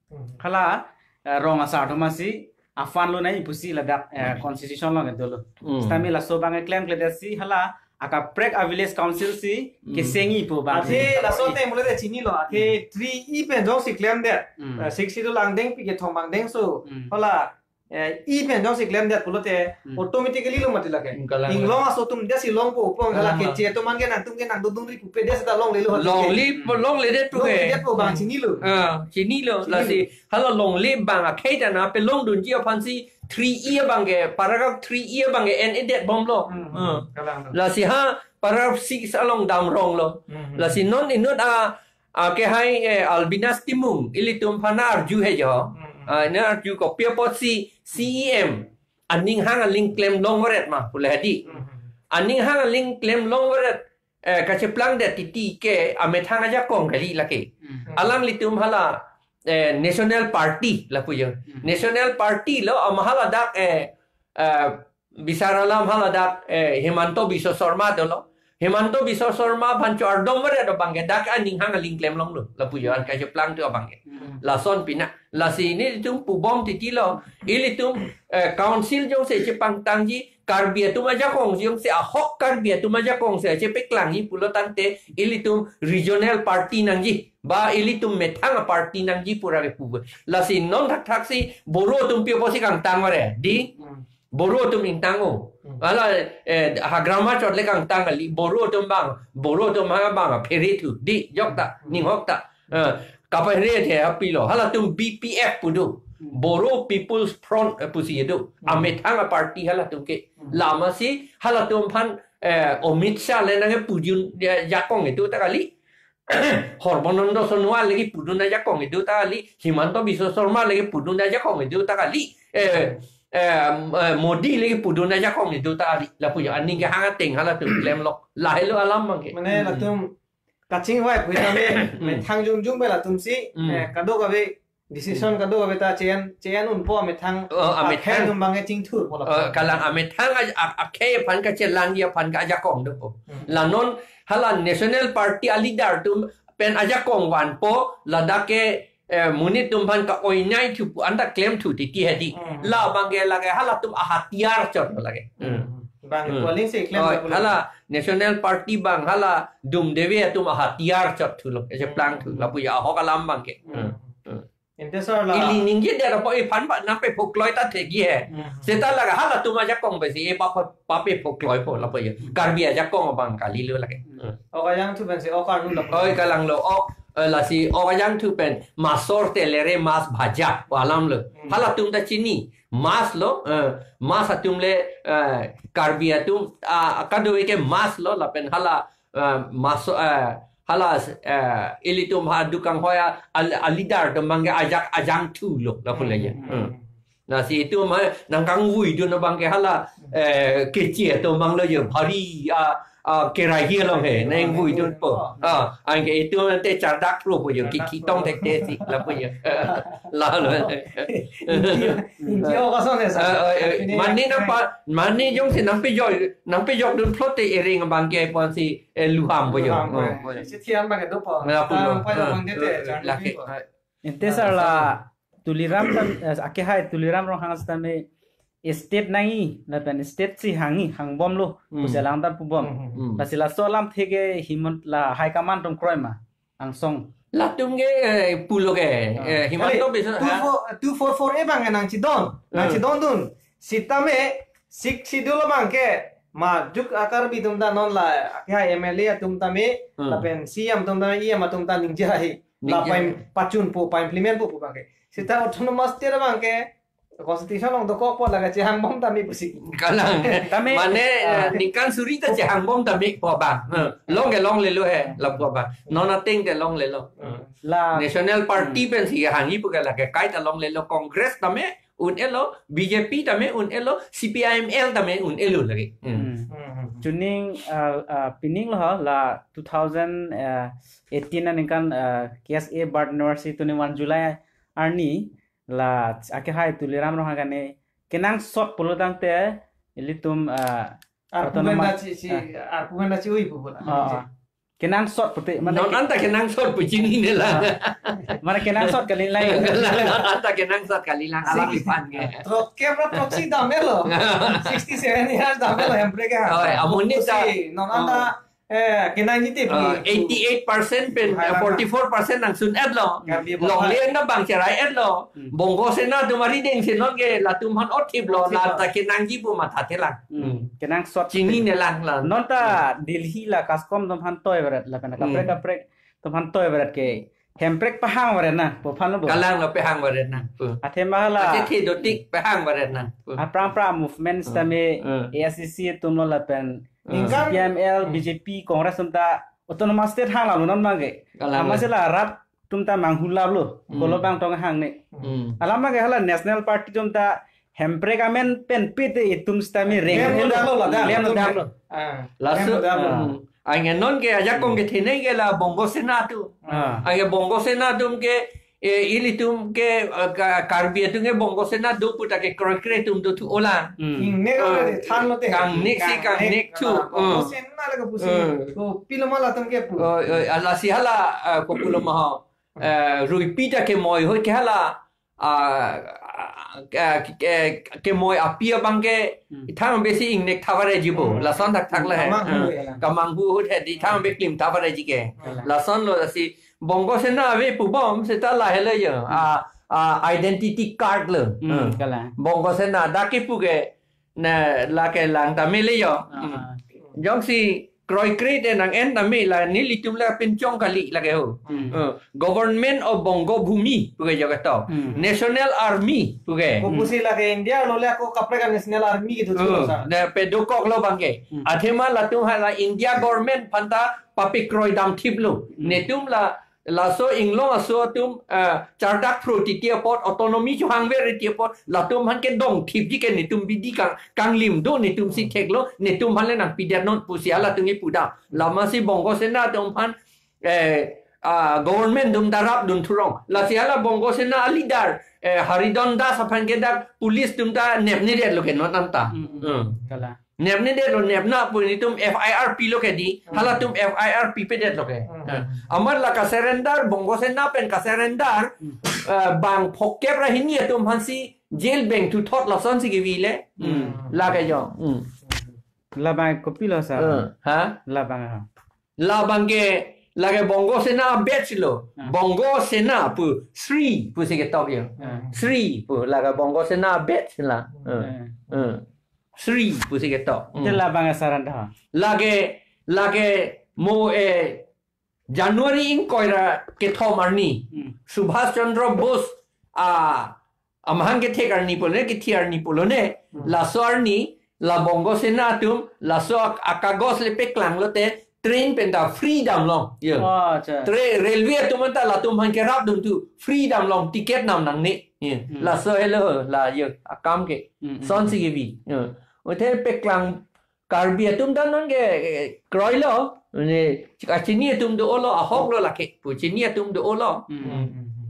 Hmm. hala, eh, rong asar atum si afan lo nai pusi ladak, eh, Hmm. constitution lo kedo lo. Hmm. Sitame laso bang klemkledet si hala akaprek a village council si Hmm. kesengji pu bang. Athe laso ateng pulote chinilo, athe Hmm. three E pen jongsi klemdet. Hmm. Eh, Sixth Schedule angdengpi kethom angdengso. Hmm. Hala, eh, E pen jongsi klemdet pulote Hmm. automatically lo mati lake. Hmm, kalang. Inglong aso atum det si longpo, pong hala Kalang. kece atum an ke nangtum ke nangdodunri pupe det seta longlelo hati ke. Longle, Hmm. longledet pu ke. Longledet pu bang chinilo. Ah, chinilo. Chinilo. Lasi hala longle bang akhei ta na pelongdunji aphan si three E abang ke, paragraph three E abang ke en-edet bomlo. Hmm. Ah. Kalang. Lasi ha paragraph six along damronglo. Hmm. Lasi non inut a, a kehai, eh, Albinus Timung, ilitum aphan arju he jo. Hmm. Ah, ne arju kopi apotsi C E M aning hang aling klem longret ma pule hedi. Hmm. Aning hang aling klem longret, eh, kacheplangdet titi ke amethang ajakong kali lake. Hmm. Alanglitum hala, eh, National Party lapu jo. Hmm. National Party lo ama haladak, eh, eh, bisar alam haladak, eh, Himanta Biswa Sarma dolo. Himanta Biswa Sarma aphan cho ardom mare do bang ke dak aning hang aling klem longlo. Lapu jo an kacheplang tu abang ke. Hmm. Lason pina. Lasi ilitum pubom titi lo. Ilitum, eh, council jongsi chepangtangji, Karbi atum ajakong jongsi ahok Karbi atum ajakong si chepeklangji pulo tangte ilitum regional party nangji. Ba ilitum methang party nangji pura ke pu. Lasi non thakthak si Boro atum pi apotsi kangtang mare. Di? Hmm. Boro atum ingtang o. Hmm. Hala, eh, hagrama chot le kangtang kali. Boro atum bang, Boro atum ha bang, phere thu. Di, jok ta, Hmm. ning hok ta. Eh, kaphere the apilo. Halatum B P F pu do. Hmm. Boro People's Front, eh, pusi do. Hmm. Amethang a party halatum ke. Hmm. Lama si halatum aphan, eh, Amit Shah le nang pujun, eh, jakong itu ta kali. Sarbananda Sonowal lagi pudun ajakong itu ta kali. Himanta Biswa Sarma lagi pudun ajakong itu ta kali. Eh, eh, eh, Modi lagi pudun ajakong itu ta kali. Lapu jo aning ke hang ateng halatum klemlo. Lahelo alam bang ke. Mane Hmm. latum kachingvai pu tame Hmm. methang jongjong pen latum si, Hmm. eh, kadokave decision Hmm. kadokave ta cheyang, cheyang unpo amethang Oh, amethang. akhei atum bang ke chingthurpo la. Eh, kalang amethang a, a, akhei aphan kachelangji aphan ke ajakong dopo. Hmm. La non hala National Party a leader atum pen ajakong vanpo ladak ke, eh, monit atum aphan ka-oinai thu pu anta klem thu titi hedi. Hmm. Labang ke lake halatum a hatiyar chot lake. Hmm. Hmm. Bang Hmm. polling si klem Oh, pula. hala National Party bang hala dumdeve atum a hatiyar chot thulo. Ese plang thu Hmm. lapu jo ahok alam bang ke. Hmm. Hmm. Hmm. Ante sir la Ili ningjedet apot iphan ba nangpephokloi ta thekji he. Hmm. Seta lake halatum ajakong pensi e pa, pa, papephokloi po lapu jo. Karbi ajakong abang kalilo lake. Hmm. Ok ajangthu pensi ok arnu lapu. Oi kalanglo ok, eh, lasi ok ajangthu pen masor telere mas bhaja pu alam lo. Hmm. Halatum ta chini. Mas lo, eh, mas atum le, eh, Karbi atum, ah, kadokave ke mas lo lapen hala, eh, mas, eh, hala, eh, ilitum ha dukang hoya a, a leader atum bang ke ajak ajangthu lo lapu le jo. Hmm. Hmm. Lasi itum ma nangkangvuidun abang ke hala, eh, kechir atum bang lo jo bhari, ah, ah, kerai along he, nangvuidunpo. Ah, anke itum ante chardak pro po jo, Chardak kiki pro. tong thekte si lapu jo. Lalo. Indio, indio kason he sa. Ah, ah, eh, Ini mane nangpa, mane jongsi nangpejok, nangpejokdun plot te ering abang ke ponsi, eh, luham po jo. Luham po. Oh, po jo. Isi thiam bang ke dopo. Lapu lo. Ah, pa jo Ah. bang ke te, Ah, chardak lake. po. Ah. Ante sir la Tuliram ta, eh, akehai Tuliram Ronghang sitame state nangji, lapen state si hangji, hangbomlo, Hmm. pusi alangtum pubom. Hmm. Hmm. Lasi laso alamthe ke Himanta la high command atum kroi ma, angsong. Latum ke, eh, pulo ke, Ah. eh, Himanta Kali, Biswa, two four, two four four A bang nangchidon, Hmm. nangchidondun. Sitame Sixth Schedule abang ke majuk a-Karbi atum ta non la akehai M L A atum tame, Hmm. lapen C M atum tame, E M atum ta ningje hai. La Ningje. Paim-, pachunpo, pa-implement po pu abang ke. Sita autonomous state abang ke constitution along dokokpo, lake chehangbom tame pusi. Kalang. Tame, Mane, ah. eh, ningkan suri ta chehangbom tame pu abang. Hmm. Longle longlelo he, lapu abang. Non ateng te longlelo. Hmm. La National Party Hmm. pensi hangji pu ke lake kaita longlelo, Congress tame un-elo, B J P tame un-elo, C P I M L tame un-elo lake. Hmm. Hmm. Hmm, hmm, hmm. Chuning, ah, ah, pining lo ha, la two thousand eighteen aningkan, ah, K S A Bharat University twenty-one July arni, la akehai Tuliram Ronghang kane kenangsot pulo tangte ilitum, ah, Arpu autonomous, pen da chi, chi, ah. arpu pen da chi ui pu bola. Ah, ah. Kenangsot pute, mane Non ke- anta kenangsot pu chinine lang. Ah. Mane kenangsot kalilang. Non anta kenangsot kalilang, alam Sixty. ipan ke. Throk kep ra throksi damlo. Sixty-seven years damlo, hemprek ke. Oh, amonit ta. Si, non anta, Oh. eh, kenangji te Oh, pu. eighty-eight percent pen, Hai eh, lang. forty-four percent nangsun-et lo. Karbi Longle Bonghai. na bang cherai-et lo. Hmm. Bongo Sena atum arideng si non ke latum aphan othip lo, Othip lo. la ta kenangji pu matha thelang. Hmm. Hmm. Kenangsot. Chinine lang la. Non ta Hmm. Delhi la CASCOM atum aphan toi varet lapen Hmm. kaprek kaprek atum aphan toi varet ke hemprek pahang varet nang pu aphan lo bo. Kalang lo pahang varet nang pu. Athema la Achethe dotik pahang varet nang pu. Aphrang aphrang movement Hmm. sitame Hmm. A I C C atum lo lapen Hmm. C P I M L, Hmm. B J P, Congress atum ta autonomous state hang la lo non abang ke. Kalang Amatsi lo. la rat atum ta manghulap lo. Hmm. Kolo bang tong hangne. Hmm. Alam abang ke hala National Party atum ta hemprek amen pen pite itum sitame reng Lem lo. dam lo la, dam Lem lo dam dam lo. lo. Ah, Laso, lem dam lo. ah. Anke non ke ajakong Hmm. kethenei ke la Bongo Sena atum. Ah. Anke Bongo Sena atum ke, eh, ilitum ke, eh, Ka-, Karbi atum ke Bongo Sena do pu ta ke kroikre atum dothu olang. Hmm. Ingnek Eh, le than lo te. kangnek si Kangnek. kangnek thu. Ah, Bongo Hmm. Sena le ke pusi. Hmm. Kopilo ma latum ke pu. Oh, oh, lasi hala, eh, kopilo ma ho. Eh, ruipi ta kemoi ahut ke hala, ah, ah, ke, ke, kemoi api abang ke Hmm. ithang besi ingnek tha vareji bo, Hmm. lason thakthak le he. Kamanghu Hmm. ya la. Kamanghu ahut he di ithang be klim tha vareji ke. Hmm. Lason lo si Bongo Sena ave pubom seta la helo yo. Hmm. Ah, ah, identity card lo. Hmm, Hmm. kalang. Bongo Sena dak kipu ke na lake lang tame le yo. Ah, Hmm. ah. Jongsi kroikre te nang-en tame la nelitum la pinchong kali lake ho. Hmm. Eh, Government of Bongo Bhumi pu ke jo ketok. Hmm. National Army pu ke. Ko pusi lake India lo le ako kaprek a National Army gitu Eh, sa. na pedokok lo abang ke. Hmm. Athema latum hala India government aphan ta papikroi damthip lo. Hmm. Netum la laso inglong aso atum, eh, chardak phro titi apot, autonomy chuhang ver titi apot, latum aphan ke dongthipji ke netum bidi kang, kanglim do, netum si Hmm. thek lo, netum aphan le nangpidet non pusi halatum ke pudam. Lama si Bongo Sena atum aphan, eh, ah, government atum ta rapdun thurong. Lasi hala Bongo Sena a leader, eh, Haridon Das aphan ke dak police atum ta nepnedet lo ke non anta. Hmm, hmm. Hmm. Kalang. Nepnedet lo, nepna pu netum F I R pilo ke di, Hmm. halatum F I R pipedet lo ke. Hmm. Eh, amat la ka-surrender, Bongo Sena pen ka-surrender, Hmm. eh, bang phokep ra hini atum aphan si jail beng thuthot lason si kevi le. Hmm. Hmm. Lake jo. Hmm. Labang kopilo sa? Eh, ha? Labang ha. Labang ke, lake Bongo Sena batch lo. Ah. Bongo Sena pu, Sri pusi ketok yo. Ah. Sri pu, lake Bongo Sena batch la. Eh. Eh. Eh. Sri pusi ketok. Te Hmm. labang asaran dah. Lake, lake mo, eh, January ingkoi ra kethom arni. Hmm. Subhas Chandra Bose, ah, amahang kethek arni pulo ne, kethi arni pulo ne. Hmm. Laso arni, la Bongo Sena atum, laso ak-, akagos le peklang lote, train pen ta free damlong. Yo. Oh, acha. Train, railway atum anta latum aphan kerapdun thu, free damlong, ticket nam nangne. Yo. Hmm. Laso helo, la yo, akam ke. Hmm, hmm. Son si kevi. Yo. Uthe peklang Karbi atum ta non ke, eh, kroi lo, ne, chika chini atum do-o lo, ahok lo lake, pu chini atum do-o lo. Hmm. Hmm, hmm, hmm.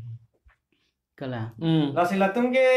Kalang. Hmm. Lasi latum ke,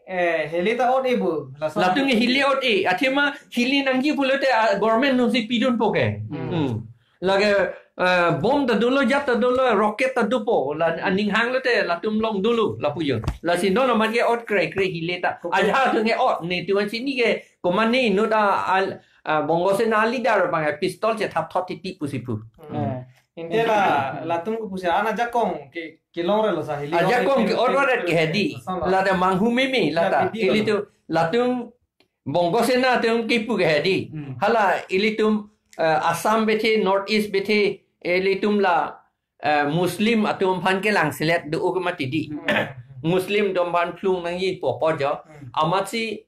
eh, hile ta ot-e bo. Laso Latum ke hile ot-e, athema hile nangji pulote, ah, government nungsi pidunpo ke. Hmm. Hmm. Lake, eh, bomb ta dolo, jet ta dolo, rocket ta dopo, la, aning hang lote, latum long dolo, lapu yo. Lasi non amat ke ot kre kre hile ta. Okay. Ajahak atum ke ot, netum an chini ke, komat ne inut a, al, ah, Bongo Sena leader abang pistol chethap thot titi pusi pu. Hmm. Eh. Inte la, latum ke pusi ana ajakong ke, kelong re lo sa hili. Ajakong ke ot varet ke hedi. Ladak manghu meme, lata. Ilitum, latum Bongo Sena atum kipu ke hedi. Hmm. Hala ilitum, eh, Assam bethe, North East bethe, ilitum la, eh, Muslim atum aphan kelang selet do uke mati di. Hmm. Muslim atum aphan phlung nangji pu apot jo. Hmm. Amatsi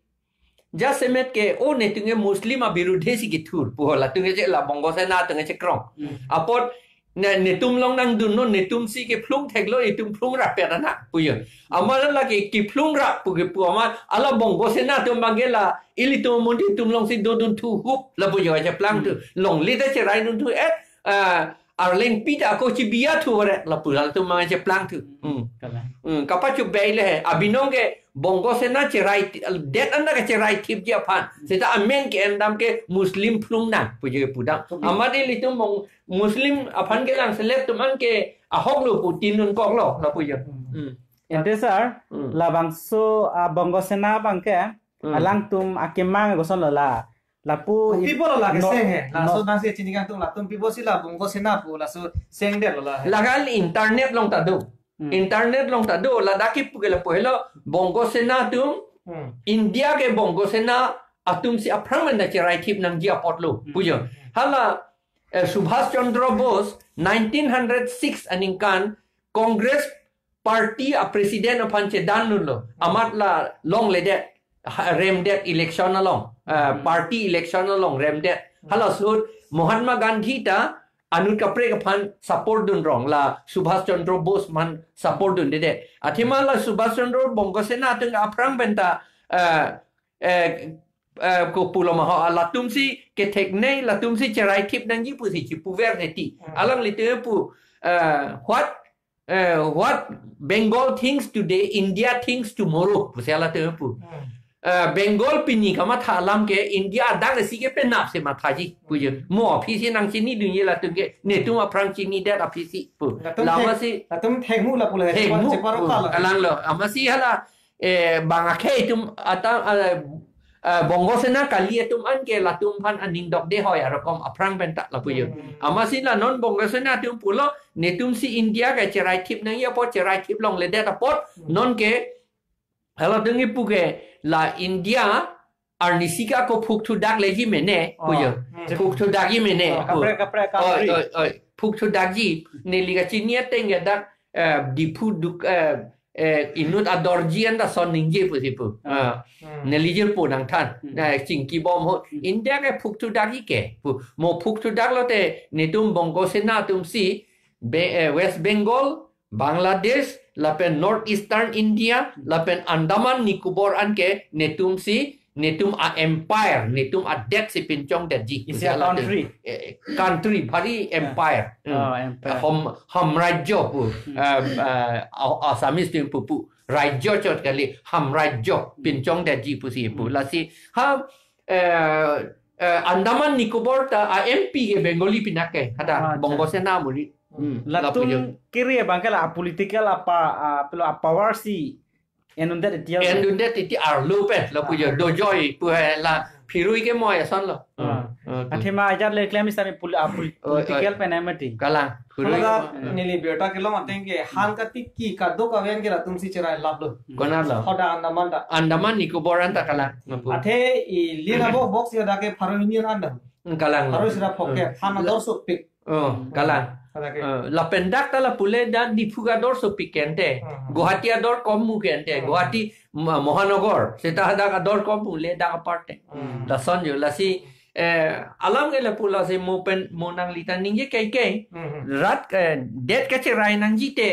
jasemet ke, o netum ke Muslim abirudhe si kethur pu, latum ke che la Bongo Sena atum ke chekrong. Hmm. Apot ne, netum long nangdunnon, netum si kephlung theklo, itum phlung rap pet ana pu jo. Amat la ke kephlung rap pu kepu amat, hala Bongo Sena atum abang ke la ilitum amonit atum long si dodunthu hup lapu jo, cheplang thu. Hmm. Longle ta cherai dunthu et, ah, arleng pi ta ako chibiya thu varet lapu, latum abang cheplang thu. Hmm. Kalang. Hmm, kapachobei le he. Abinong ke Bongo Sena cherai ti-, det anda ke cherai thipji aphan. Seta amen ke-en dam ke Muslim phlung nang pu jo pudam. Okay. Amat ilitum Bong-, Muslim aphan kelang selet atum an ke ahok lo pu tin nun kok lo lapu jo. Hmm. Hmm. Ante sir, Hmm. labangso, ah, Bongo Sena abang ke, Hmm. alangtum akemang koson lo la. Lapu it-, Pipo lo la no, keseng he. Laso no. Nangsi chini kangtung latum pipo si la Bongo Sena pu laso sengdet lo la he. Lagal internet long ta do. Hmm. Internet long ta do, ladak kipu ke lapu helo Bongo Sena atum, Hmm. India ke Bongo Sena atum si aphrang mena cherai thip nangji apot lo. Hmm. Pu jo. Hala, eh, Subhas Chandra Bose nineteen hundred six aningkan Congress party a president aphan chedan nun lo. Amat la longledet, ha, remdet election along, eh, Hmm. party election along remdet. Hmm. Hala ahut Mahatma Gandhi ta anut kaprek aphan support dun rong, la Subhas Chandra Bose aphan support dundedet. Athema la Subhas Chandra Bongo Sena atum aphrang pen ta, eh, eh, eh, kopulo ma ho, latum si kethek nei, latum si cherai thip nangji pusi chipuver hedi. Hmm. Alanglitum pu, eh, what, eh, what Bengal thinks today, India thinks tomorrow pusi latum pu. Hmm. Eh, Bengal pini kamatha alam ke India adang si ke penap si mathaji pu jo. Hmm. Mo aphi si nangchinidunji latum ke, netum aphrang chinidet aphi si pu. Latum Lama thek-, si latum thekmu lapu le, thekmu chepa-, cheparokalo. Kalang lo. Amatsi hala, eh, bang akhei atum ata, eh, eh, Bongo Sena kali atum an ke latum aphan aning dokde hoi arokom aphrang pen ta lapu jo. Hmm. Amatsi la non Bongo Sena atum pulo, netum si India ke cherai thip nangji apot, cherai thip longledet apot, Hmm. non ke, halatum kipu ke la India arnisi ke ako phuk thudak leji mene, Oh. pu jo. Hmm. Phuk thudakji mene, Oh, pu. Kaprek, kaprek, Oi, kaprek. oi, oi. Phuk thudakji, neli kachini ateng ke dak, eh, Diphu duk-, eh, eh, inut adorji anta son ningje pusi pu. Ah. Ah. Hmm. Neli jirpo nangthan. Hmm. Na chingki bom ho. Hmm. India ke phuk thudakji ke pu. Mo phuk thudak lote netum Bongo Sena atum si Be-, eh, West Bengal, Bangladesh, lapen North Eastern India, lapen Andaman Nicobar an ke netum si, netum a empire, netum adet si pinchongdetji. Isi a Latin. Country. Eh, country, bhari empire. Hmm. Oh, empire. Ham, hamrajyo pu. Hmm. Eh, eh, A-, Assamese atum pupu. Rajyo chot kali, hamrajyo, pinchongdetji pusi pu. Hmm. Lasi, ha, eh, eh, Andaman Nicobar ta a M P ke Bengali pinake, hada Ah, acha. Bongo Sena muri. Hmm, lapu jo. Latum kiri abang ke la political apa, ah, pelo a power si en undet iti ya. En undet iti arlo pen, lapu jo. Ah. Dojoi pu he la phirui ke mo ason lo. Ah. Hmm, hmm. Athema ajat le klem isami pol-, ah, pol-, Oi, oi. political pen amati. Kalang. Phirui. Halaga Hmm. neli birta kelong ateng ke han katiki kadokave an ke latum si cherai lap lo. Konat lo. Hoda Andaman ta. Andaman Nicobar anta kalang. Athe ili na bo box ya da ke Faro Union anta. Hmm, kalang lo. Faro sira phoke Hmm. han La- ador sopik. Oh, kalang. Hala ke. Eh, lapen dak ta lapu le dak Diphu ador sopik ke ante. Hmm. Guwahati ador kommu ke ante. Hmm. Guwahati Ma-, Mahanagar. Seta dak ador kommu le dak apart te. Hmm. Lason jo, lasi, eh, alam ke lapu lasi mo pen, mo nangli ta ningje kaikai. Hmm. Rat, eh, det kacherai nangji te,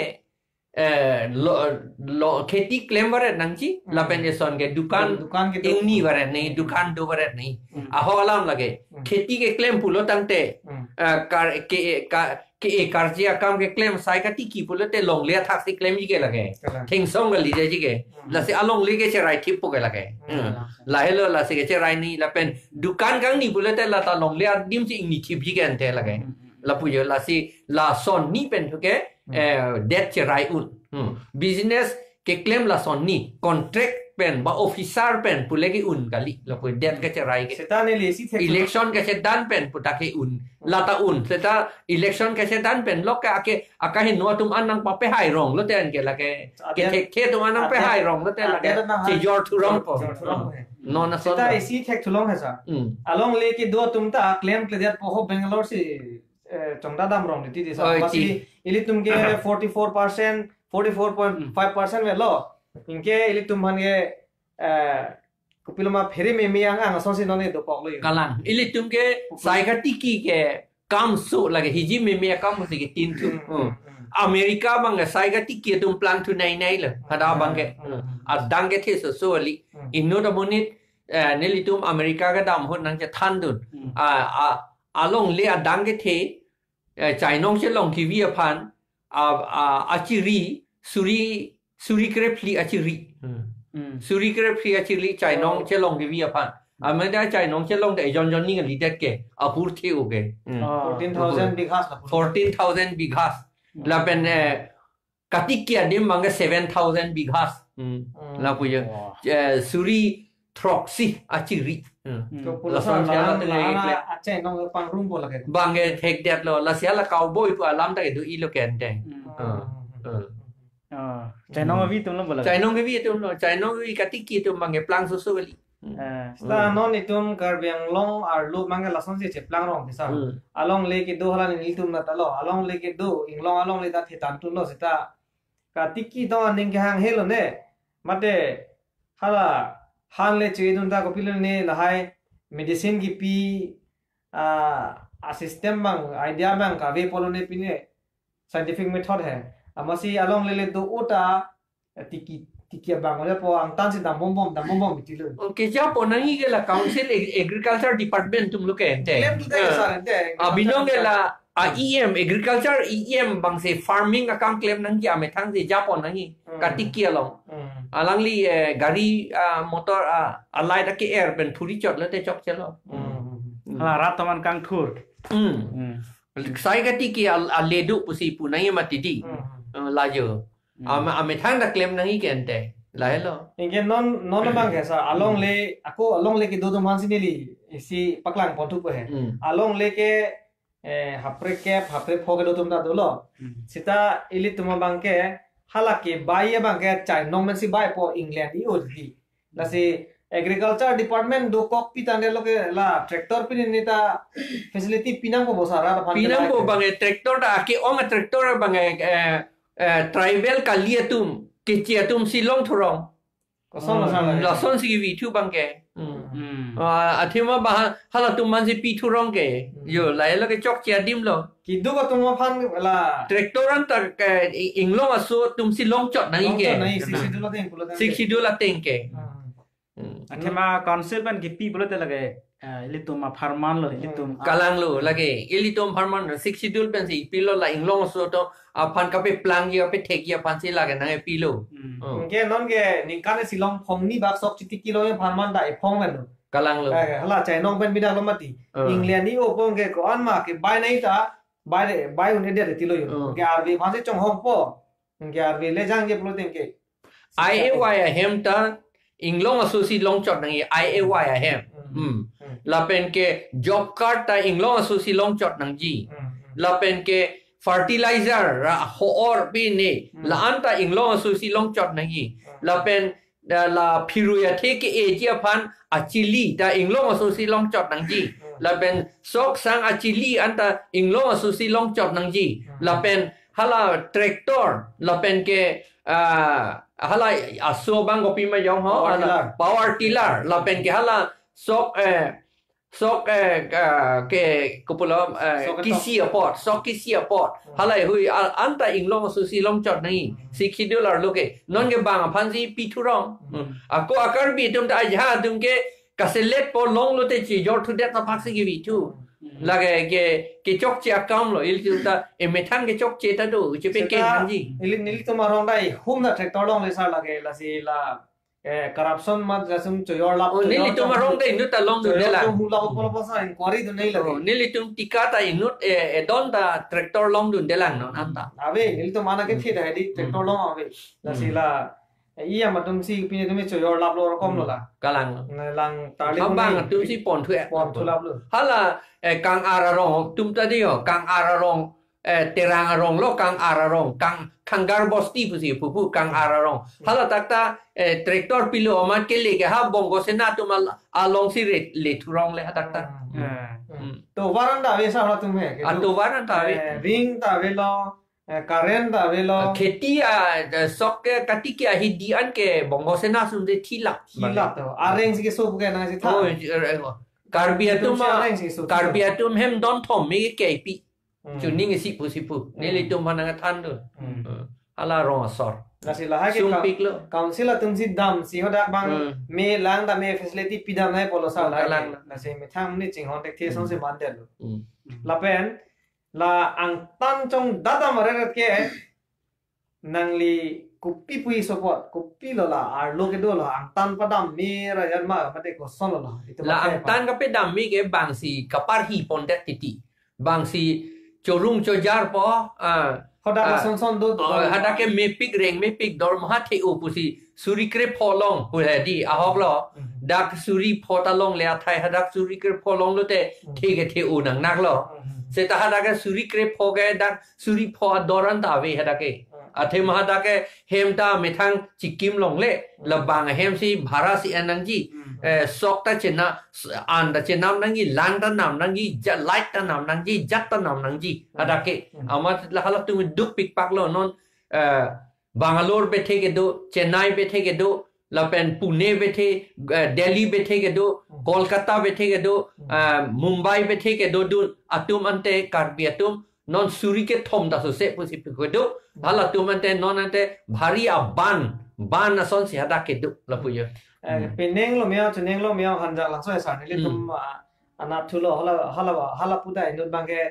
eh, lo, lo, kheti klem varet nangji, Hmm. lapen eson ke dukan Dukan ke ingni varet nangji, dukan do varet nangji. Hmm. Ahok alam lake. Hmm. Kheti keklem pulo tangte, Hmm. eh, kar-, ke, ka-, ke, karji akam keklem sai katiki pulote longle athak si klemji ke lake. Kalang. Thengsong kalideji ke. Hmm. Lasi alongle ke cherai thippo ke lake. Hmm. Hmm. Lahelo lasi kecherai nangji lapen dukan kangni pulote lata longle adim si ingni thipji ke ante lake. Hmm. Lapu jo lasi lason ni pen thu ke, Hmm. eh, det cherai un. Hmm. Business keklem lason ni, contract pen, ba officer pen, pule ke un kali, lapu det kacherai ke. Seta neli si thek Election kachedan pen, puta ke un. Lata un. Seta election kachedan pen, lok ke ake, akaheno atum an nangpapehai rong, lote an ke lake, Adia- kethekthe atum an nangpehai rong, lote lake, adia na ha- chejor thurong po. Jor thurong po. Non ason Sita lo. Isi thek thulong he sir. Hmm. Alongle kedo atum ta klemkledet po ho Bangalore si, eh, chongda damrong di ti di sir. Oi, Masi ti. Ilitum ke forty-four percent, forty-four point five percent avelo. Anke ilitum aphan ke, eh, kopiloma phere meme ang-ang asonsi non ke dokok lo yo. Kalang. Ilitum ke sai katiki ke kam su lake hiji meme akam si ke tin thu. Hmm, Hmm. hmm, hmm. America abang ke sai katiki atum plangthu nei nei lo. Hadak abang ke. Hmm, hmm, hmm. Adang kethe soso kali. Hmm. Inut amonit, eh, nelitum America kedam ahut nangchethandun. Hmm. A, a, alongle adang kethe, eh, chainong chelong kevi aphan, a, a, achiri, suri, suri krephli achiri. Hmm. Hmm. Suri krephli achiri chainong Oh. chelong kevi aphan. Ameda chainong chelong de jon jon ni lidet ke, apur the o ke. Hmm. Oh. Fourteen thousand bighas la. Fourteen thousand bighas. Hmm. Lapen, eh, katiki adim abang ke seven thousand bighas. Hmm. Hmm. Lapu yo. Wah. Eh, suri throksi achiri. Hmm. Hmm. To pulo Lason sa siya alam, natin alam ay na ikle. Achainong pangrum po lake. Abang ke thekdet lo, lasi hala cowboy pu alam ta kedo-i lo ke ante. Hmm. Hmm. Hmm. Ah, chainong avi atum lo bola. Chainong kevi atum lo, chainong kevi katiki atum abang ke plang soso kali. Hmm. Eh. Sita Hmm. non itum Karbi Anglong arlo abang ke lasonsi cheplangrong di sir. Hmm. Alongle kedo hala nelitum na ta lo, alongle kedo, inglong alongle ta thethan tun lo sita. Katiki tong aning kehang helo ne. Mate hala han le chui dun ta kopilo ne lahai medicine kipi, ah, a system abang, idea abang kave pulo ne pine scientific method he. Amatsi alongle le do-o ta tiki, tiki abang le po angtan si dambom bom, dambom bom iti lo. Okay, japo nangji ke la Council Ag-, Agriculture Department atum lo ke ante. Claim kita ke Eh. sir ante. Abinong ke la a E M, agriculture E M abang si farming akam klem nangji amethang si japo nangji. Hmm. Katiki along. Hmm. Alangli, eh, gari, ah, motor, ah, alight ake-er pen thuri chot lo te chokche lo. Hmm. Hmm. Hala rat toman kangthur. Hmm. Hmm. Sai katiki al-, aledu pusi pu nangji mati di. Hmm. Eh, lajo. Hmm. Am-, amethang ta klem nangji ke ante. Lahelo. Anke non, non abang ke sir, alongle, ako alongle kedo atum aphansi neli isi paklang pon thupo he. Hmm. Alongle ke, eh, hapre kep, hapre pho kedo atum ta dolo. Hmm. Sita ilitum abang ke, hala kebai abang ke chainong mensi bai po England i-o di. Lasi agriculture department dokok pi tangte lo ke la tractor pini ta facility pinangpo bo sir, rat aphan ke Pinangpo la ke. Abang ke tractor ta ake-ong a tractor abang ke, eh, eh, tribal kali atum, keche atum si long thurong. Koson lo sir Hmm, la ke. Lasonsi kevi thu abang ke. Hmm. Hmm. Ah, athema baha halatum aphansi pi thurong ke. Hmm. Yo, lahelo ke chokche adim lo. Kedo atum aphan la Tractor anta ke i-, inglong aso atum si long chot nangji Long ke. chot nangji, Sixth Schedule ateng pulo tangte. Sixth Schedule ateng ke. Hmm. Hmm. Athema council pen kipi pulote lake, eh, ilitum apharman lo, ilitum Hmm. Kalang lo, lake, ilitum apharman, Sixth Schedule pensi pilo la inglong aso atum aphan kapeplangji, kapethekji aphansi lake nangpilo. Hmm. Hmm. Anke non ke ningkan si long phong ni bak sok chiti kilo apharman ta iphong pen lo. Kalang lo. Eh, hala chainong pen bidak lo mati. Hmm. England i-o pon ke ko-an ma kebai nangji ta, bai de, bai un-edet ti lo yo. Hmm. Anke arve aphansi chonghong po. Anke arve le jangje pulo tangte. I A Y ahem ta inglong aso si long chot nangji, I A Y ahem. Hmm. Hmm. Hmm. Lapen ke job card ta inglong aso si long chot nangji. Hmm. Hmm. Lapen ke fertilizer ra ho-or pine Hmm. la anta inglong aso si long chot nangji. Hmm. Lapen, eh, la phirui athe ke-eji aphan achili ta inglong aso si long chot nangji. Hmm. Lapen sok sang achili anta inglong aso si long chot nangji. Hmm. Lapen hala tractor, lapen ke, ah, hala aso abang kopi ma jong ho, Power hala tiller. Power tiller, lapen ke hala sok, eh, sok, eh, ah, ke kopulo, eh, Sok ketok. Kisi apot, sok kisi apot. Hmm. Hala hui, ah, anta inglong aso si long chot nangji. Hmm. Sixth Schedule arlo ke. Non ke bang aphansi pi thurong. Hmm. Hmm. Ako a Karbi atum ta ajahak atum ke kaselet po long lote chijor thudet ta phaksi kevi thu. Hmm. Lake ke, kechokche akam lo, ilitum ta emethang kechokche ta do, chepe Seta ke nangji. Ili, nelitum arong dai, hum na tractor longle sir lake, lasi la, eh, corruption mat jasum choyor lap, Oh, choyor nelitum chom arong dai inut ta longdunde choyor lang. Chom hula upolo posa inquiry dun nai lake. Oh, nelitum tika ta inut, eh, edon ta tractor longdunde lang non anta. Ave, nelitum mana ke thit hai di, tractor Hmm. long ave. Lasi Hmm. la, eh, iya matum si pini tumi choyor lap lo rokom lo Hmm. la. Kalang lo. Nang lang tarli Habang puni atum si pon thu eh. Pon thu lap lo. Hala, eh, kang-ar arong atum ta di ho, kang-ar arong, eh, Terang arong lo, Kang-ar arong, Kang, Khangar Bosti pusi pupu, Kang-ar arong. Hala takta, eh, tractor pilo amat kele ke ha Bongo Sena atum al-, alongsi re-, le thurong le ha takta. Hmm. Hmm. Hmm. Tovar an ta ave sa halatum he, ke Ah, tu. Tovar an ta ave. Eh, ring ta avelo, eh, current ta avelo. Kheti a, eh, sok ke katiki ahidi an ke Bongo Sena atum de thilap. Thilap to. Areng si keso pu ke nangsi tha. Oh, eh, eh, Karbi atum Atum si a, areng si keso. Karbi atum hem don thom me ke ipi. Hmm. Chuning isi pusi pu. Hmm. Nelitum aphan nangthan do. Hmm. Hmm. Hala rong asor. Lasi lahai ke Sung ka-, pik lo. Council atum si damsi hadak abang Hmm. me lang dam me facility pidam nai pulo sa Pulo lahai lang ke. Lasi methang ni chinghon thekthe Hmm. asonsi mandetlo. Hmm. Lapen la angtan chongdat dam areret ke nangli kopi pu support, kopilo la arlo kedo lo, angtan padam me ra yan ma mate koson lo la. Itum La pakai angtan pa. Kapedam me ke bangsi kaparhi pondet titi. Bangsi chorung chojar po, ah, Hadak la ah, son son do, oh, do. Hadak ke mepik reng mepik dormoha the-o pusi suri krepho long pu he di ahok lo. Mhm. Dak suri pho ta longle athai hadak suri krepho longlo te Mhm. the ke the-o nangnak lo. Mhm. Seta hadak ke suri krepho ke dak suri pho ador an ta ave hadak ke. Hmm. Athema hadak ke hem ta methang chikim longle, Hmm. labang hem si bhara si en nangji, Hmm. eh, sok ta chena, s-, an ta chenam nangji, lang ta nam nangji, ja-, light ta nam nangji, jat ta nam nangji, Hmm. hadak ke. Hmm. Amat la halatum duk pikpak lo non, eh, Bangalore bethe kedo, Chennai bethe kedo, lapen Pune bethe, eh, Delhi bethe kedo, Hmm. Kolkata bethe kedo, Hmm. eh, Mumbai bethe kedo dun, atum ante Karbi atum, non suri kethom ta sose pusi pu kedo, Hmm. halatum ante non ante bhari aban, ban asonsi hadak kedo lapu jo. Eh, Hmm. peneng lo meo, cheneng lo meo, hanjak langso esa nelitum, Hmm. ah, anat thulo, hala, hala, hala puta inut abang ke,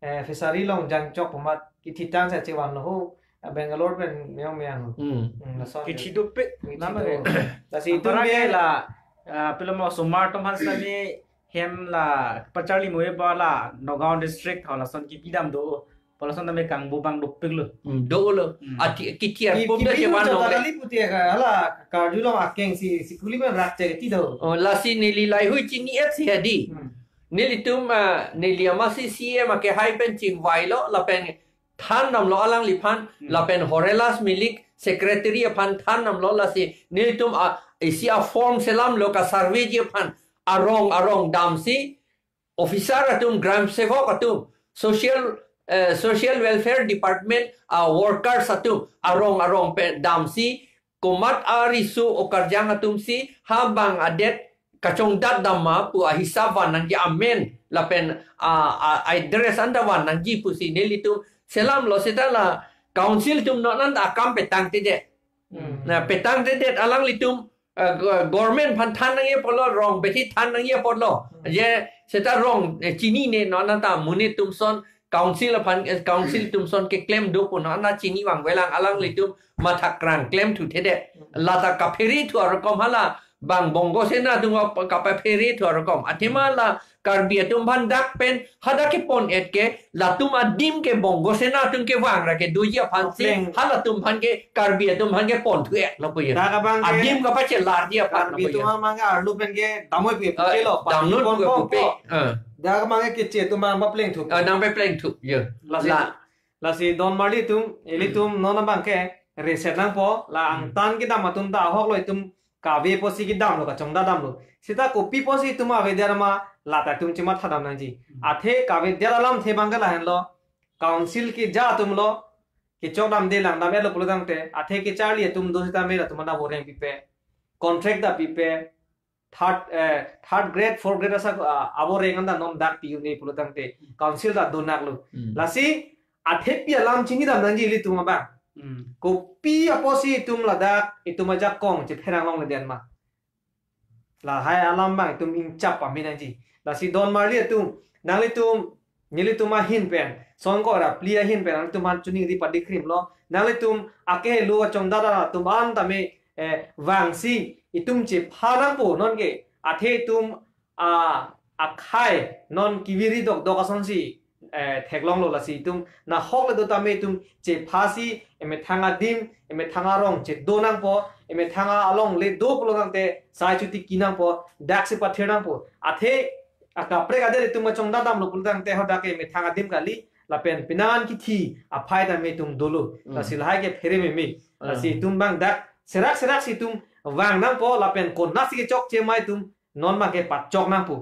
eh, fishery along jangchok pu amat kithitang sa chevan lo ho, ah, Bangalore pen meo meo ho. Hmm. Hmm, lason Kithi dopik, kithi nama do. Ke. Lasi itum Ampara ke ke la, ah, pilo mo osomar atum aphan sami hem la pacharli mo-e ba la Nagaon district ho lason kipidam do. Pu lason tame kangbo abang dopik lo. Hmm, do lo. Hmm. Ati, kithi Ki-, arpum da kipi chevan lo longle. Chotali puti ka, hala karjulong akeng si, si puli men rak che ti do. Oh, lasi neli laihui chini-et si hadi. Hmm. Nelitum, ah, neli amatsi C M akehai pen chingvai lo, lapen than damlo alangliphan, Hmm. lapen Horelas Milik secretary aphan than damlo lasi nelitum a, isi a form selam lo ka survey ji aphan arong arong damsi officer atum, gram sevak atum, social, eh, social welfare department a workers atum arong arong pen damsi komat ariso okarjang atum si ha bang adet kachongdat dam ma pu ahisap van nangji amen lapen a, a, address anta van nangji pusi nelitum selam lo seta la council atum non anta akam petangtedet. Hmm. Na petangtedet alanglitum, eh, go-, government aphan than nangji apotlo, rong bethi than nangji apotlo. Hmm. Je seta rong, eh, chinine non anta monit atum son council aphan, eh, council atum son keklem do pu non anta chini vangvelang alanglitum matha krang klem thu thede. Lata kaphere thu arokom hala bang Bongo Sena atum kap-, kapaphere thu arokom. Athema la Karbi atum aphan dak pen hadak kepon-et ke latum adim ke Bongo Sena atum kevang ra kedoji aphan si Pleng. Halatum aphan ke Karbi atum aphan kepon thu-et lo pu ye. Dak abang ke Adim kapachelarji aphan lo Karbi pu ye. Atum amang ke arlo pen ke damnoi pu Ah, puke lo. Damnoi Pon pu pon puke. Pon. Ah. Dak abang ke keche atum abang papleng thu. Ah, nangpapleng thu ye. Lasi La. Lasi don marli atum, ilitum non abang ke reset nangpo, la Hmm. angtan kedam atum ta ahok lo itum kave apotsi kedam lo, kachongdat dam lo. Seta kopi apotsi itum avedet ma lata itum chematha dam nangji. Hmm. Athe kavedet alamthe abang ke lahenlo, council keja atum lo, kechok damde lang dam-et lo pulo tangte, athe kecharli atum do seta me latum anta avoreng pipe, contract ta pipe, third, eh, third grade, fourth grade asa, ah, avoreng anta non dak pi un-e pulo tangte, council ta donak lo. Hmm. Lasi, athepi alam chini dam nangji ilitum abang. Hmm. Kopi apotsi itum ladak, itum ajakong chepherang longledet ma. Lahai alam abang itum ingchap pame nangji. Lasi don marli atum, nanglitum, nelitum ahin pen, songko ra phli ahin pen, nanglitum aphan choningri padi krim lo. Nanglitum akehelo kachongdat atum anta me, eh, vangsi, itum chepha nangpo non ke, athe itum a, akhai non kiviri dokdok asonsi, eh, theklonglo lasi itum nahok le do tame itum chephasi emethang adim, emethang arong chedo nangpo, emethang alongle do pulo tangte sai chuti ki nangpo, daksi pathir nangpo. Athe akaprek adet itum kachongdat dam lo pulo tangte hadak ke emethang adim kali, lapen penang an kithi aphai tame itum dolo. Hmm. Lasi lahai ke phere meme. Hmm. Lasi itum bang dak serak serak si itum vang nangpo lapen konatsi kechokche ma itum non ma ke pachok nangpo.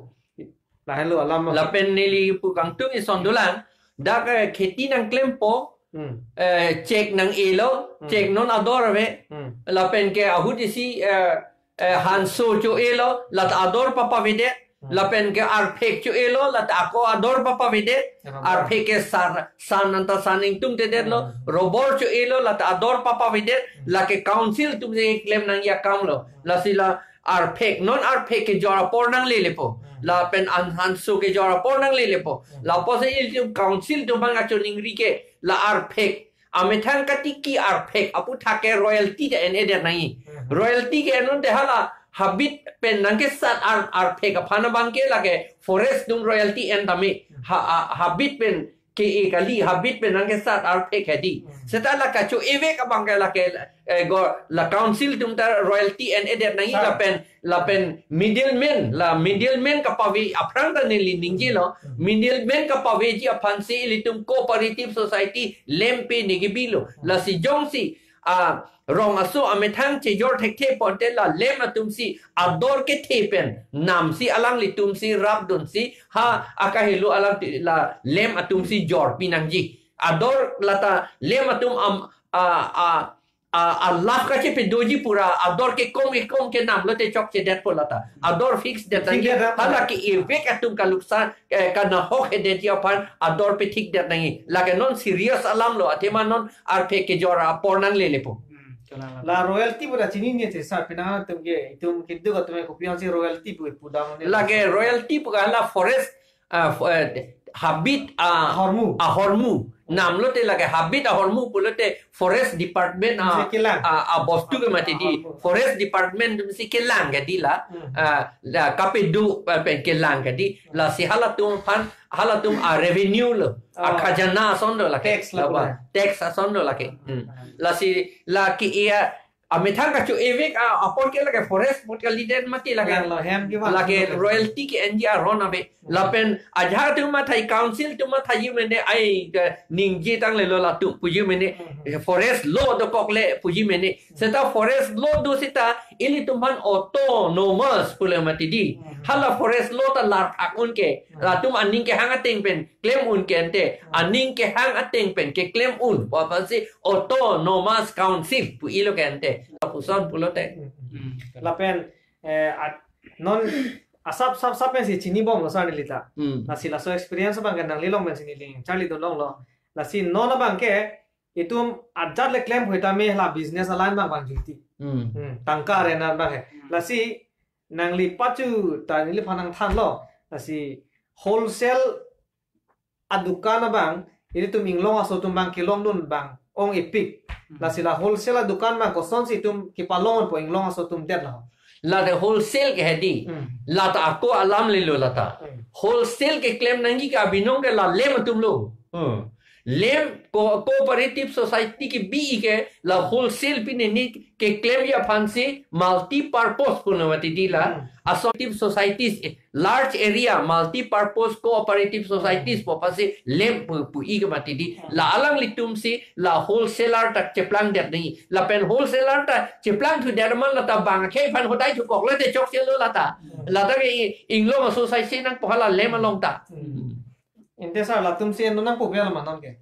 Lahenlo alam ma. Lapen neli pu kangtung ison dolang. Dak, eh, kheti nangklempo. Hmm. Eh, cheque nang-elo, Hmm. cheque non ador ave. Hmm. Lapen ke ahut isi, eh, eh, hanso cho-elo, lata ador papavedet. Hmm. Lapen ke arphek cho-elo, lata ako ador papavedet. Ya, arphek ke san, san anta san ingtungtedetlo. Hmm. Robor cho-elo, lata ador papavedet. Hmm. Lake council atumsi klem nangji akamlo. Hmm. Lasi la arphek, non arphek kejor apor nanglelepo. Hmm. Lapen an hanso kejor apor nanglelepo. Hmm. Lapusi ilitum council atum bang kachiningri ke, la arphek amethang katiki arphek aphuthak ke royalty ta en-edet nangji. Mhm. Royalty ke-en unte hala habit pen nangkesat ar, arphek aphan abang ke lake forest atum royalty en tame. Mhm. Ha, a, habit pen ke-e kali, habit pen nangkesat arphek hedi. Mhm. Seta la kacho-evek abang ke lake, eh, go, la council atum ta royalty en-edet nangji. Sir. Lapen lapen middleman, la middleman kapave aphrang ta neli ningjelo, Hmm. middleman kapaveji aphansi ilitum cooperative society lem pe neke bilo. Hmm. Lasi jongsi, ah, rong aso amethang chejor thekthe ponte la lem atumsi ador kethe pen namsi alanglitumsi rapdunsi ha akahelo alang ti-, la lem atumsi jorpi nangji. Ador lata lem atum am, a, a, a, a love kachepadoji pura, ador kekom kekom kenam lote chokchedetpo lata. Ador fix det nangji. Fix det nang. Hala ke-evek atum kaluksan, eh, kanahok hedetji aphan ador pethikdet nangji. Lake non serious alamlo, athema non arphek kejor apor nanglelepo. Hmm, kalang. La royalty pu ta chinine te sir, penang atum ke, itum keduk atum ke kopi ansi royalty pu pudam ne. Lake royalty pu ke hala forest, ah, fo-, eh, habit, ah, ahormu. Ahormu. Nam lote lake habit ahormu pulote forest department, ah, Si kelang. Ah, ah, bostu ke mati di. Ahormu. Forest department si kelang ke di la. Hmm. Ah, la kapedu, eh, pen kelang ke di. Lasi halatum aphan, halatum a revenue lo. Ah. A khajana ason lo lake. Tax lo. Laba, pura. Tax ason lo lake. Hmm. Hmm. Lasi lake iya amethang kacho-evek, ah, apor ke lake forest apor kalidet mati lake. Yang lo hem ke ma. Lake royalty ke-enji aron ave. Hmm. Lapen ajahak atum matha, council atum mathaji mene ai, eh, ningje tanglelo latum puji mene. Hmm. Eh, forest law dokokle puji mene. Hmm. Seta forest law do seta ilitum aphan autonomous pule mati di. Hmm. Hala forest law ta larphak un ke. Hmm. Latum aning kehang ateng pen klem un ke ante, Hmm. aning kehang ateng pen keklem un, pu aphansi autonomous council pu-ilo ke ante. Lapuson pulote. Hmm. Hmm. Lapen, eh, at-, non asap sap sap pensi chinibomlo sir neli ta. Hmm. Lasi laso experience abang ke nanglilong pensi neli charli dolonglo. Lasi non abang ke itum ajat le klem hoi tame la business aline abang abang juti. Hmm. Hmm. Tangka arena abang ke. Hmm. Lasi nangli pachu ta neliphan nangthanlo. Lasi wholesale adukan abang, ilitum inglong aso atum abang kelongdun abang ong-epik. Hmm. Lasi la wholesale adukan abang kosonsi itum kepalongpo inglong aso atum det lo? Lata wholesale ke hedi. Hmm. Lata ako alam lelo lata. Hmm. Wholesale keklem nangji ke abinong ke la lem atum lo. Hmm. Lem co-, cooperative society kebi ke la wholesale pine ni keklemji aphansi multi-purpose pu mati di la. Hmm. Aso cooperative societies, eh, large area, multi-purpose cooperative societies Hmm. pu aphansi lem pu, pu-i ke mati di. Hmm. La alanglitumsi la wholesaler ta cheplangdet nangji. Lapen wholesaler ta cheplangthudet ma lata bang akhei aphan hodai thukok lote chokchelo lata. Hmm. Lata ke i-, inglong aso asai si nangpo hala lem along ta. Hmm. Ante sir, latumsi en nangpo pe alama non ke?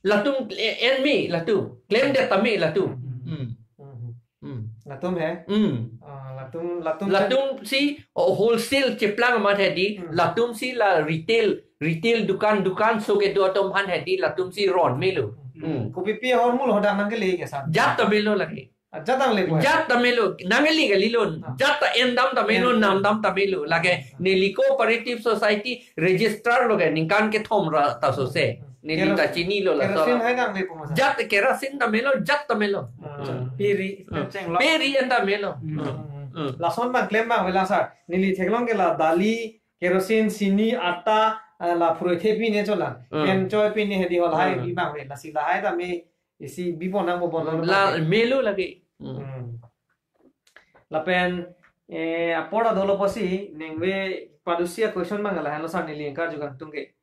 Latum, eh, en me latum. Klemdet tame latum. Hmm. Hmm. Hmm. Hmm. Latum he? Hmm. Ah, latum, latum Latumsi, oh, wholesale cheplang amat hedi, Hmm. latumsi la retail, retail dukan, dukan so kedo atum aphan hedi, latumsi ron melo. Hmm. Hmm. Kopipi ahormu lo hadak nangkele ke sir? Jat ta melo lake. Ah, jat nangle ko. Jat ta melo, nangkele kalilo. Ah. Jat ta endam ta melo, Endam. namdam ta melo. Lake Ah. neli cooperative society registrar lo ke, ningkan kethom ra ta sose. Neli Keros-, ta chinilo la kerosene sora. hai nangle ko ma sir? Jat kerosene ta melo, jat ta melo. Ah. Pe ri, Hmm. pe cheng lo. Pe ri en ta melo. Hmm. Hmm. Hmm. Lason abang klem abang vela sir. Neli theklong ke la dali, kerosene, sini, atta, ah, la phuroi the pine cholang. Hmm. Pen choi pine hedi hol hai Hmm. bi abang ve. Lasi lahai tame isi bipon nangpo bon La abang ve. melo lake. Hmm. Hmm. Lapen, eh, apor adolo pusi, ningve padusia question abang lahenlo sir neli ingkar juga tung ke.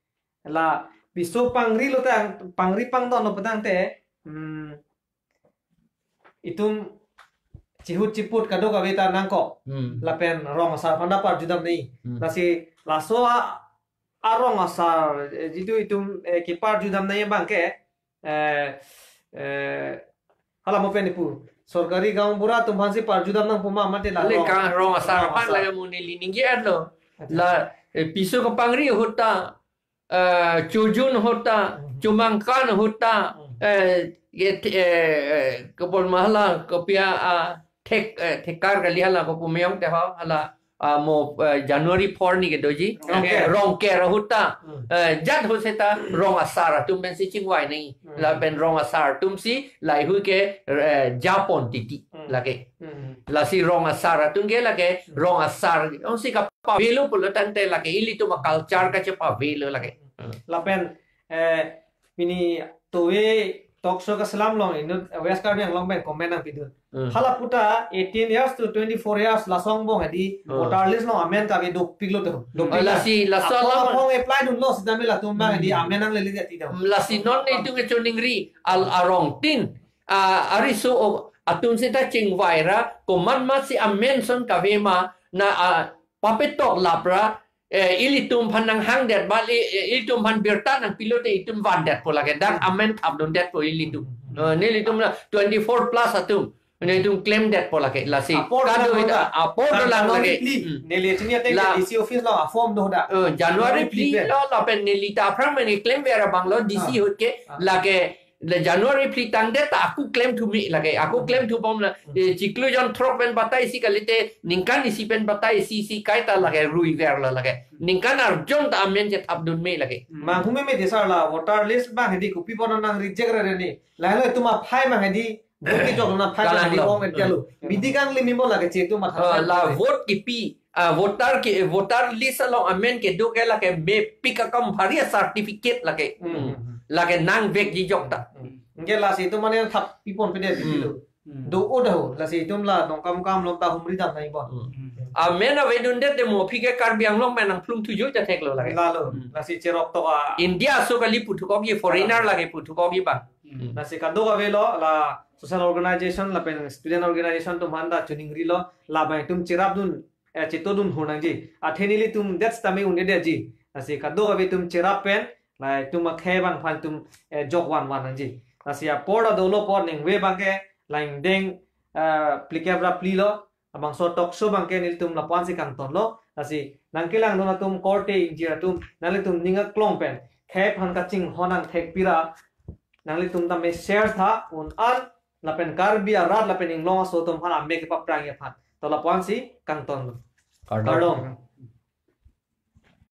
La piso pangri lo tang, pangri pangdon lo petang te, hmm, itum chihut chiput kadokave ta nangkok. Hmm. Lapen rong asar aphan ta parjudam nangji. Hmm. Lasi laso a, arong asar, eh, jitu itum, eh, keparjudam nangji abang ke, eh, eh, hala mo pen ipu. Sorkari gaonbura atum aphansi parjudam nangpo ma mate la Ale rong, ka rong asar rong aphan asar. Lake mo neli ningje-etlo. Acha. La, eh, piso kepangri ahut ta, eh, chojun ahut ta, Hmm. chomangkan ahut ta, Hmm. eh, ye, eh, eh, kepon ma hala, kopi a, ah, thek, eh, thekar kali hala, kopi meyong te ho, hala, ah, mo, eh, January four ni kedoji. Rongker. Rongker ahut ta. Hmm. Eh, jat ahut seta rong asar atum pensi chingvai nangji. Hmm. Lapen rong asar atumsi lahei hui ke, eh, japon titi. Hmm. Lake. Hmm. Lasi rong asar atum ke lake, rong asar. Ongsi kapavelo pulo tangte lake ilitum a-culture kachepavelo lake. Hmm. Lapen, eh, pini tove talk show kaselam along inut West Karbi Anglong pen comment nangpidun. Hmm. Hala puta eighteen years to twenty-four years laso angbong hedi Hmm. voter list along amen kave dopiklo to. Hmm. Dopik. Lasi, laso Apong, alam apong apply dunlo sitame latum abang hedi Hmm. amen nanglele jati do. Hmm, lasi non itum kechoningri al arong tin. Ah, ariso o atum seta chingvai ra, komat masi amen son kave ma, na, ah, papetok lap ra, eh, ilitum aphan nanghangdet ba, i-, eh, ilitum aphan birta nangpilo te itum vandetpo lake. Dak Hmm. amen thapdundetpo ilitum. Hmm. Eh, nelitum na twenty-four plus atum. Nelitum claimdetpo lake. Lasi. Apor kado dolang ita, hoda. Apor Kan dolang January lake. Phli. Hmm. Neli chini ateng La. D C office along a-form do hoda. Eh, January January phli phli pen. Lo, lapen neli ta aphrang pen claim ver abang lo D C Ah. ahut ke. Ah. Lake, la January phli tangdet ta ako claim thume lake. Ako Hmm. claim thubom la, Hmm. eh, chiklo jon throk pen batai isi kalite, ningkan isi pen batai isi isi kaita lake ruiverlo lake. Hmm. Ningkan arjon ta amen chethapdunme lake. Hmm. Manghume me desar la voter list abang hedi kopi apot nang reject rere ni. Lahelo itum aphai abang hedi vote kejok na phai abang hedi Kalanglo. Ong et kalo. Hmm. Bidi kangli mimo lake che itum matha Ah, sai la pore. Vote kipi, ah, voter ke, voter list along amen kedo ke lake mepik akam bhari a-certificate lake. Hmm. Hmm. Lake nangvekji jok ta. Hmm. Anke lasi itum mane thap pipon pede Hmm. pipilo. Hmm. Do-o daho, lasi itum la Dongkamukam along ta humri dam nangji bon. Hmm. Hmm. Amen avedundet te mo aphi ke Karbi Anglong pen nangphlung thujo ta theklo lake. Lalo, Hmm. lasi cherok tok a. India aso kali puthukokji, foreigner Lalo. Lake puthukokji abang. Hmm. Hmm. Lasi kadokave lo, la social organization, lapen student organization atum aphan ta choningrilo, labang itum cherapdun, eh, chetodun hur nangji. Athe nelitum det sitame un-edetji. Lasi kadokave itum cherap pen, la itum akhei abang aphan itum, eh, jok van van nangji. Lasi apor ta dolo apot ningve abang ke la ingdeng, eh, phlikep ra phli lo. Labangso talk show abang ke nelitum lapu-ansi kangtonlo. Lasi nangkelangdun atum korte ingjir atum nanglitum ning aklong pen khei aphan kachinghon nangthekpira nanglitum tame share tha un-an lapen Karbi arat lapen inglong aso atum aphan amek kepaprangji aphan. To lapu-ansi kangtonlo. Kardom. Kardom.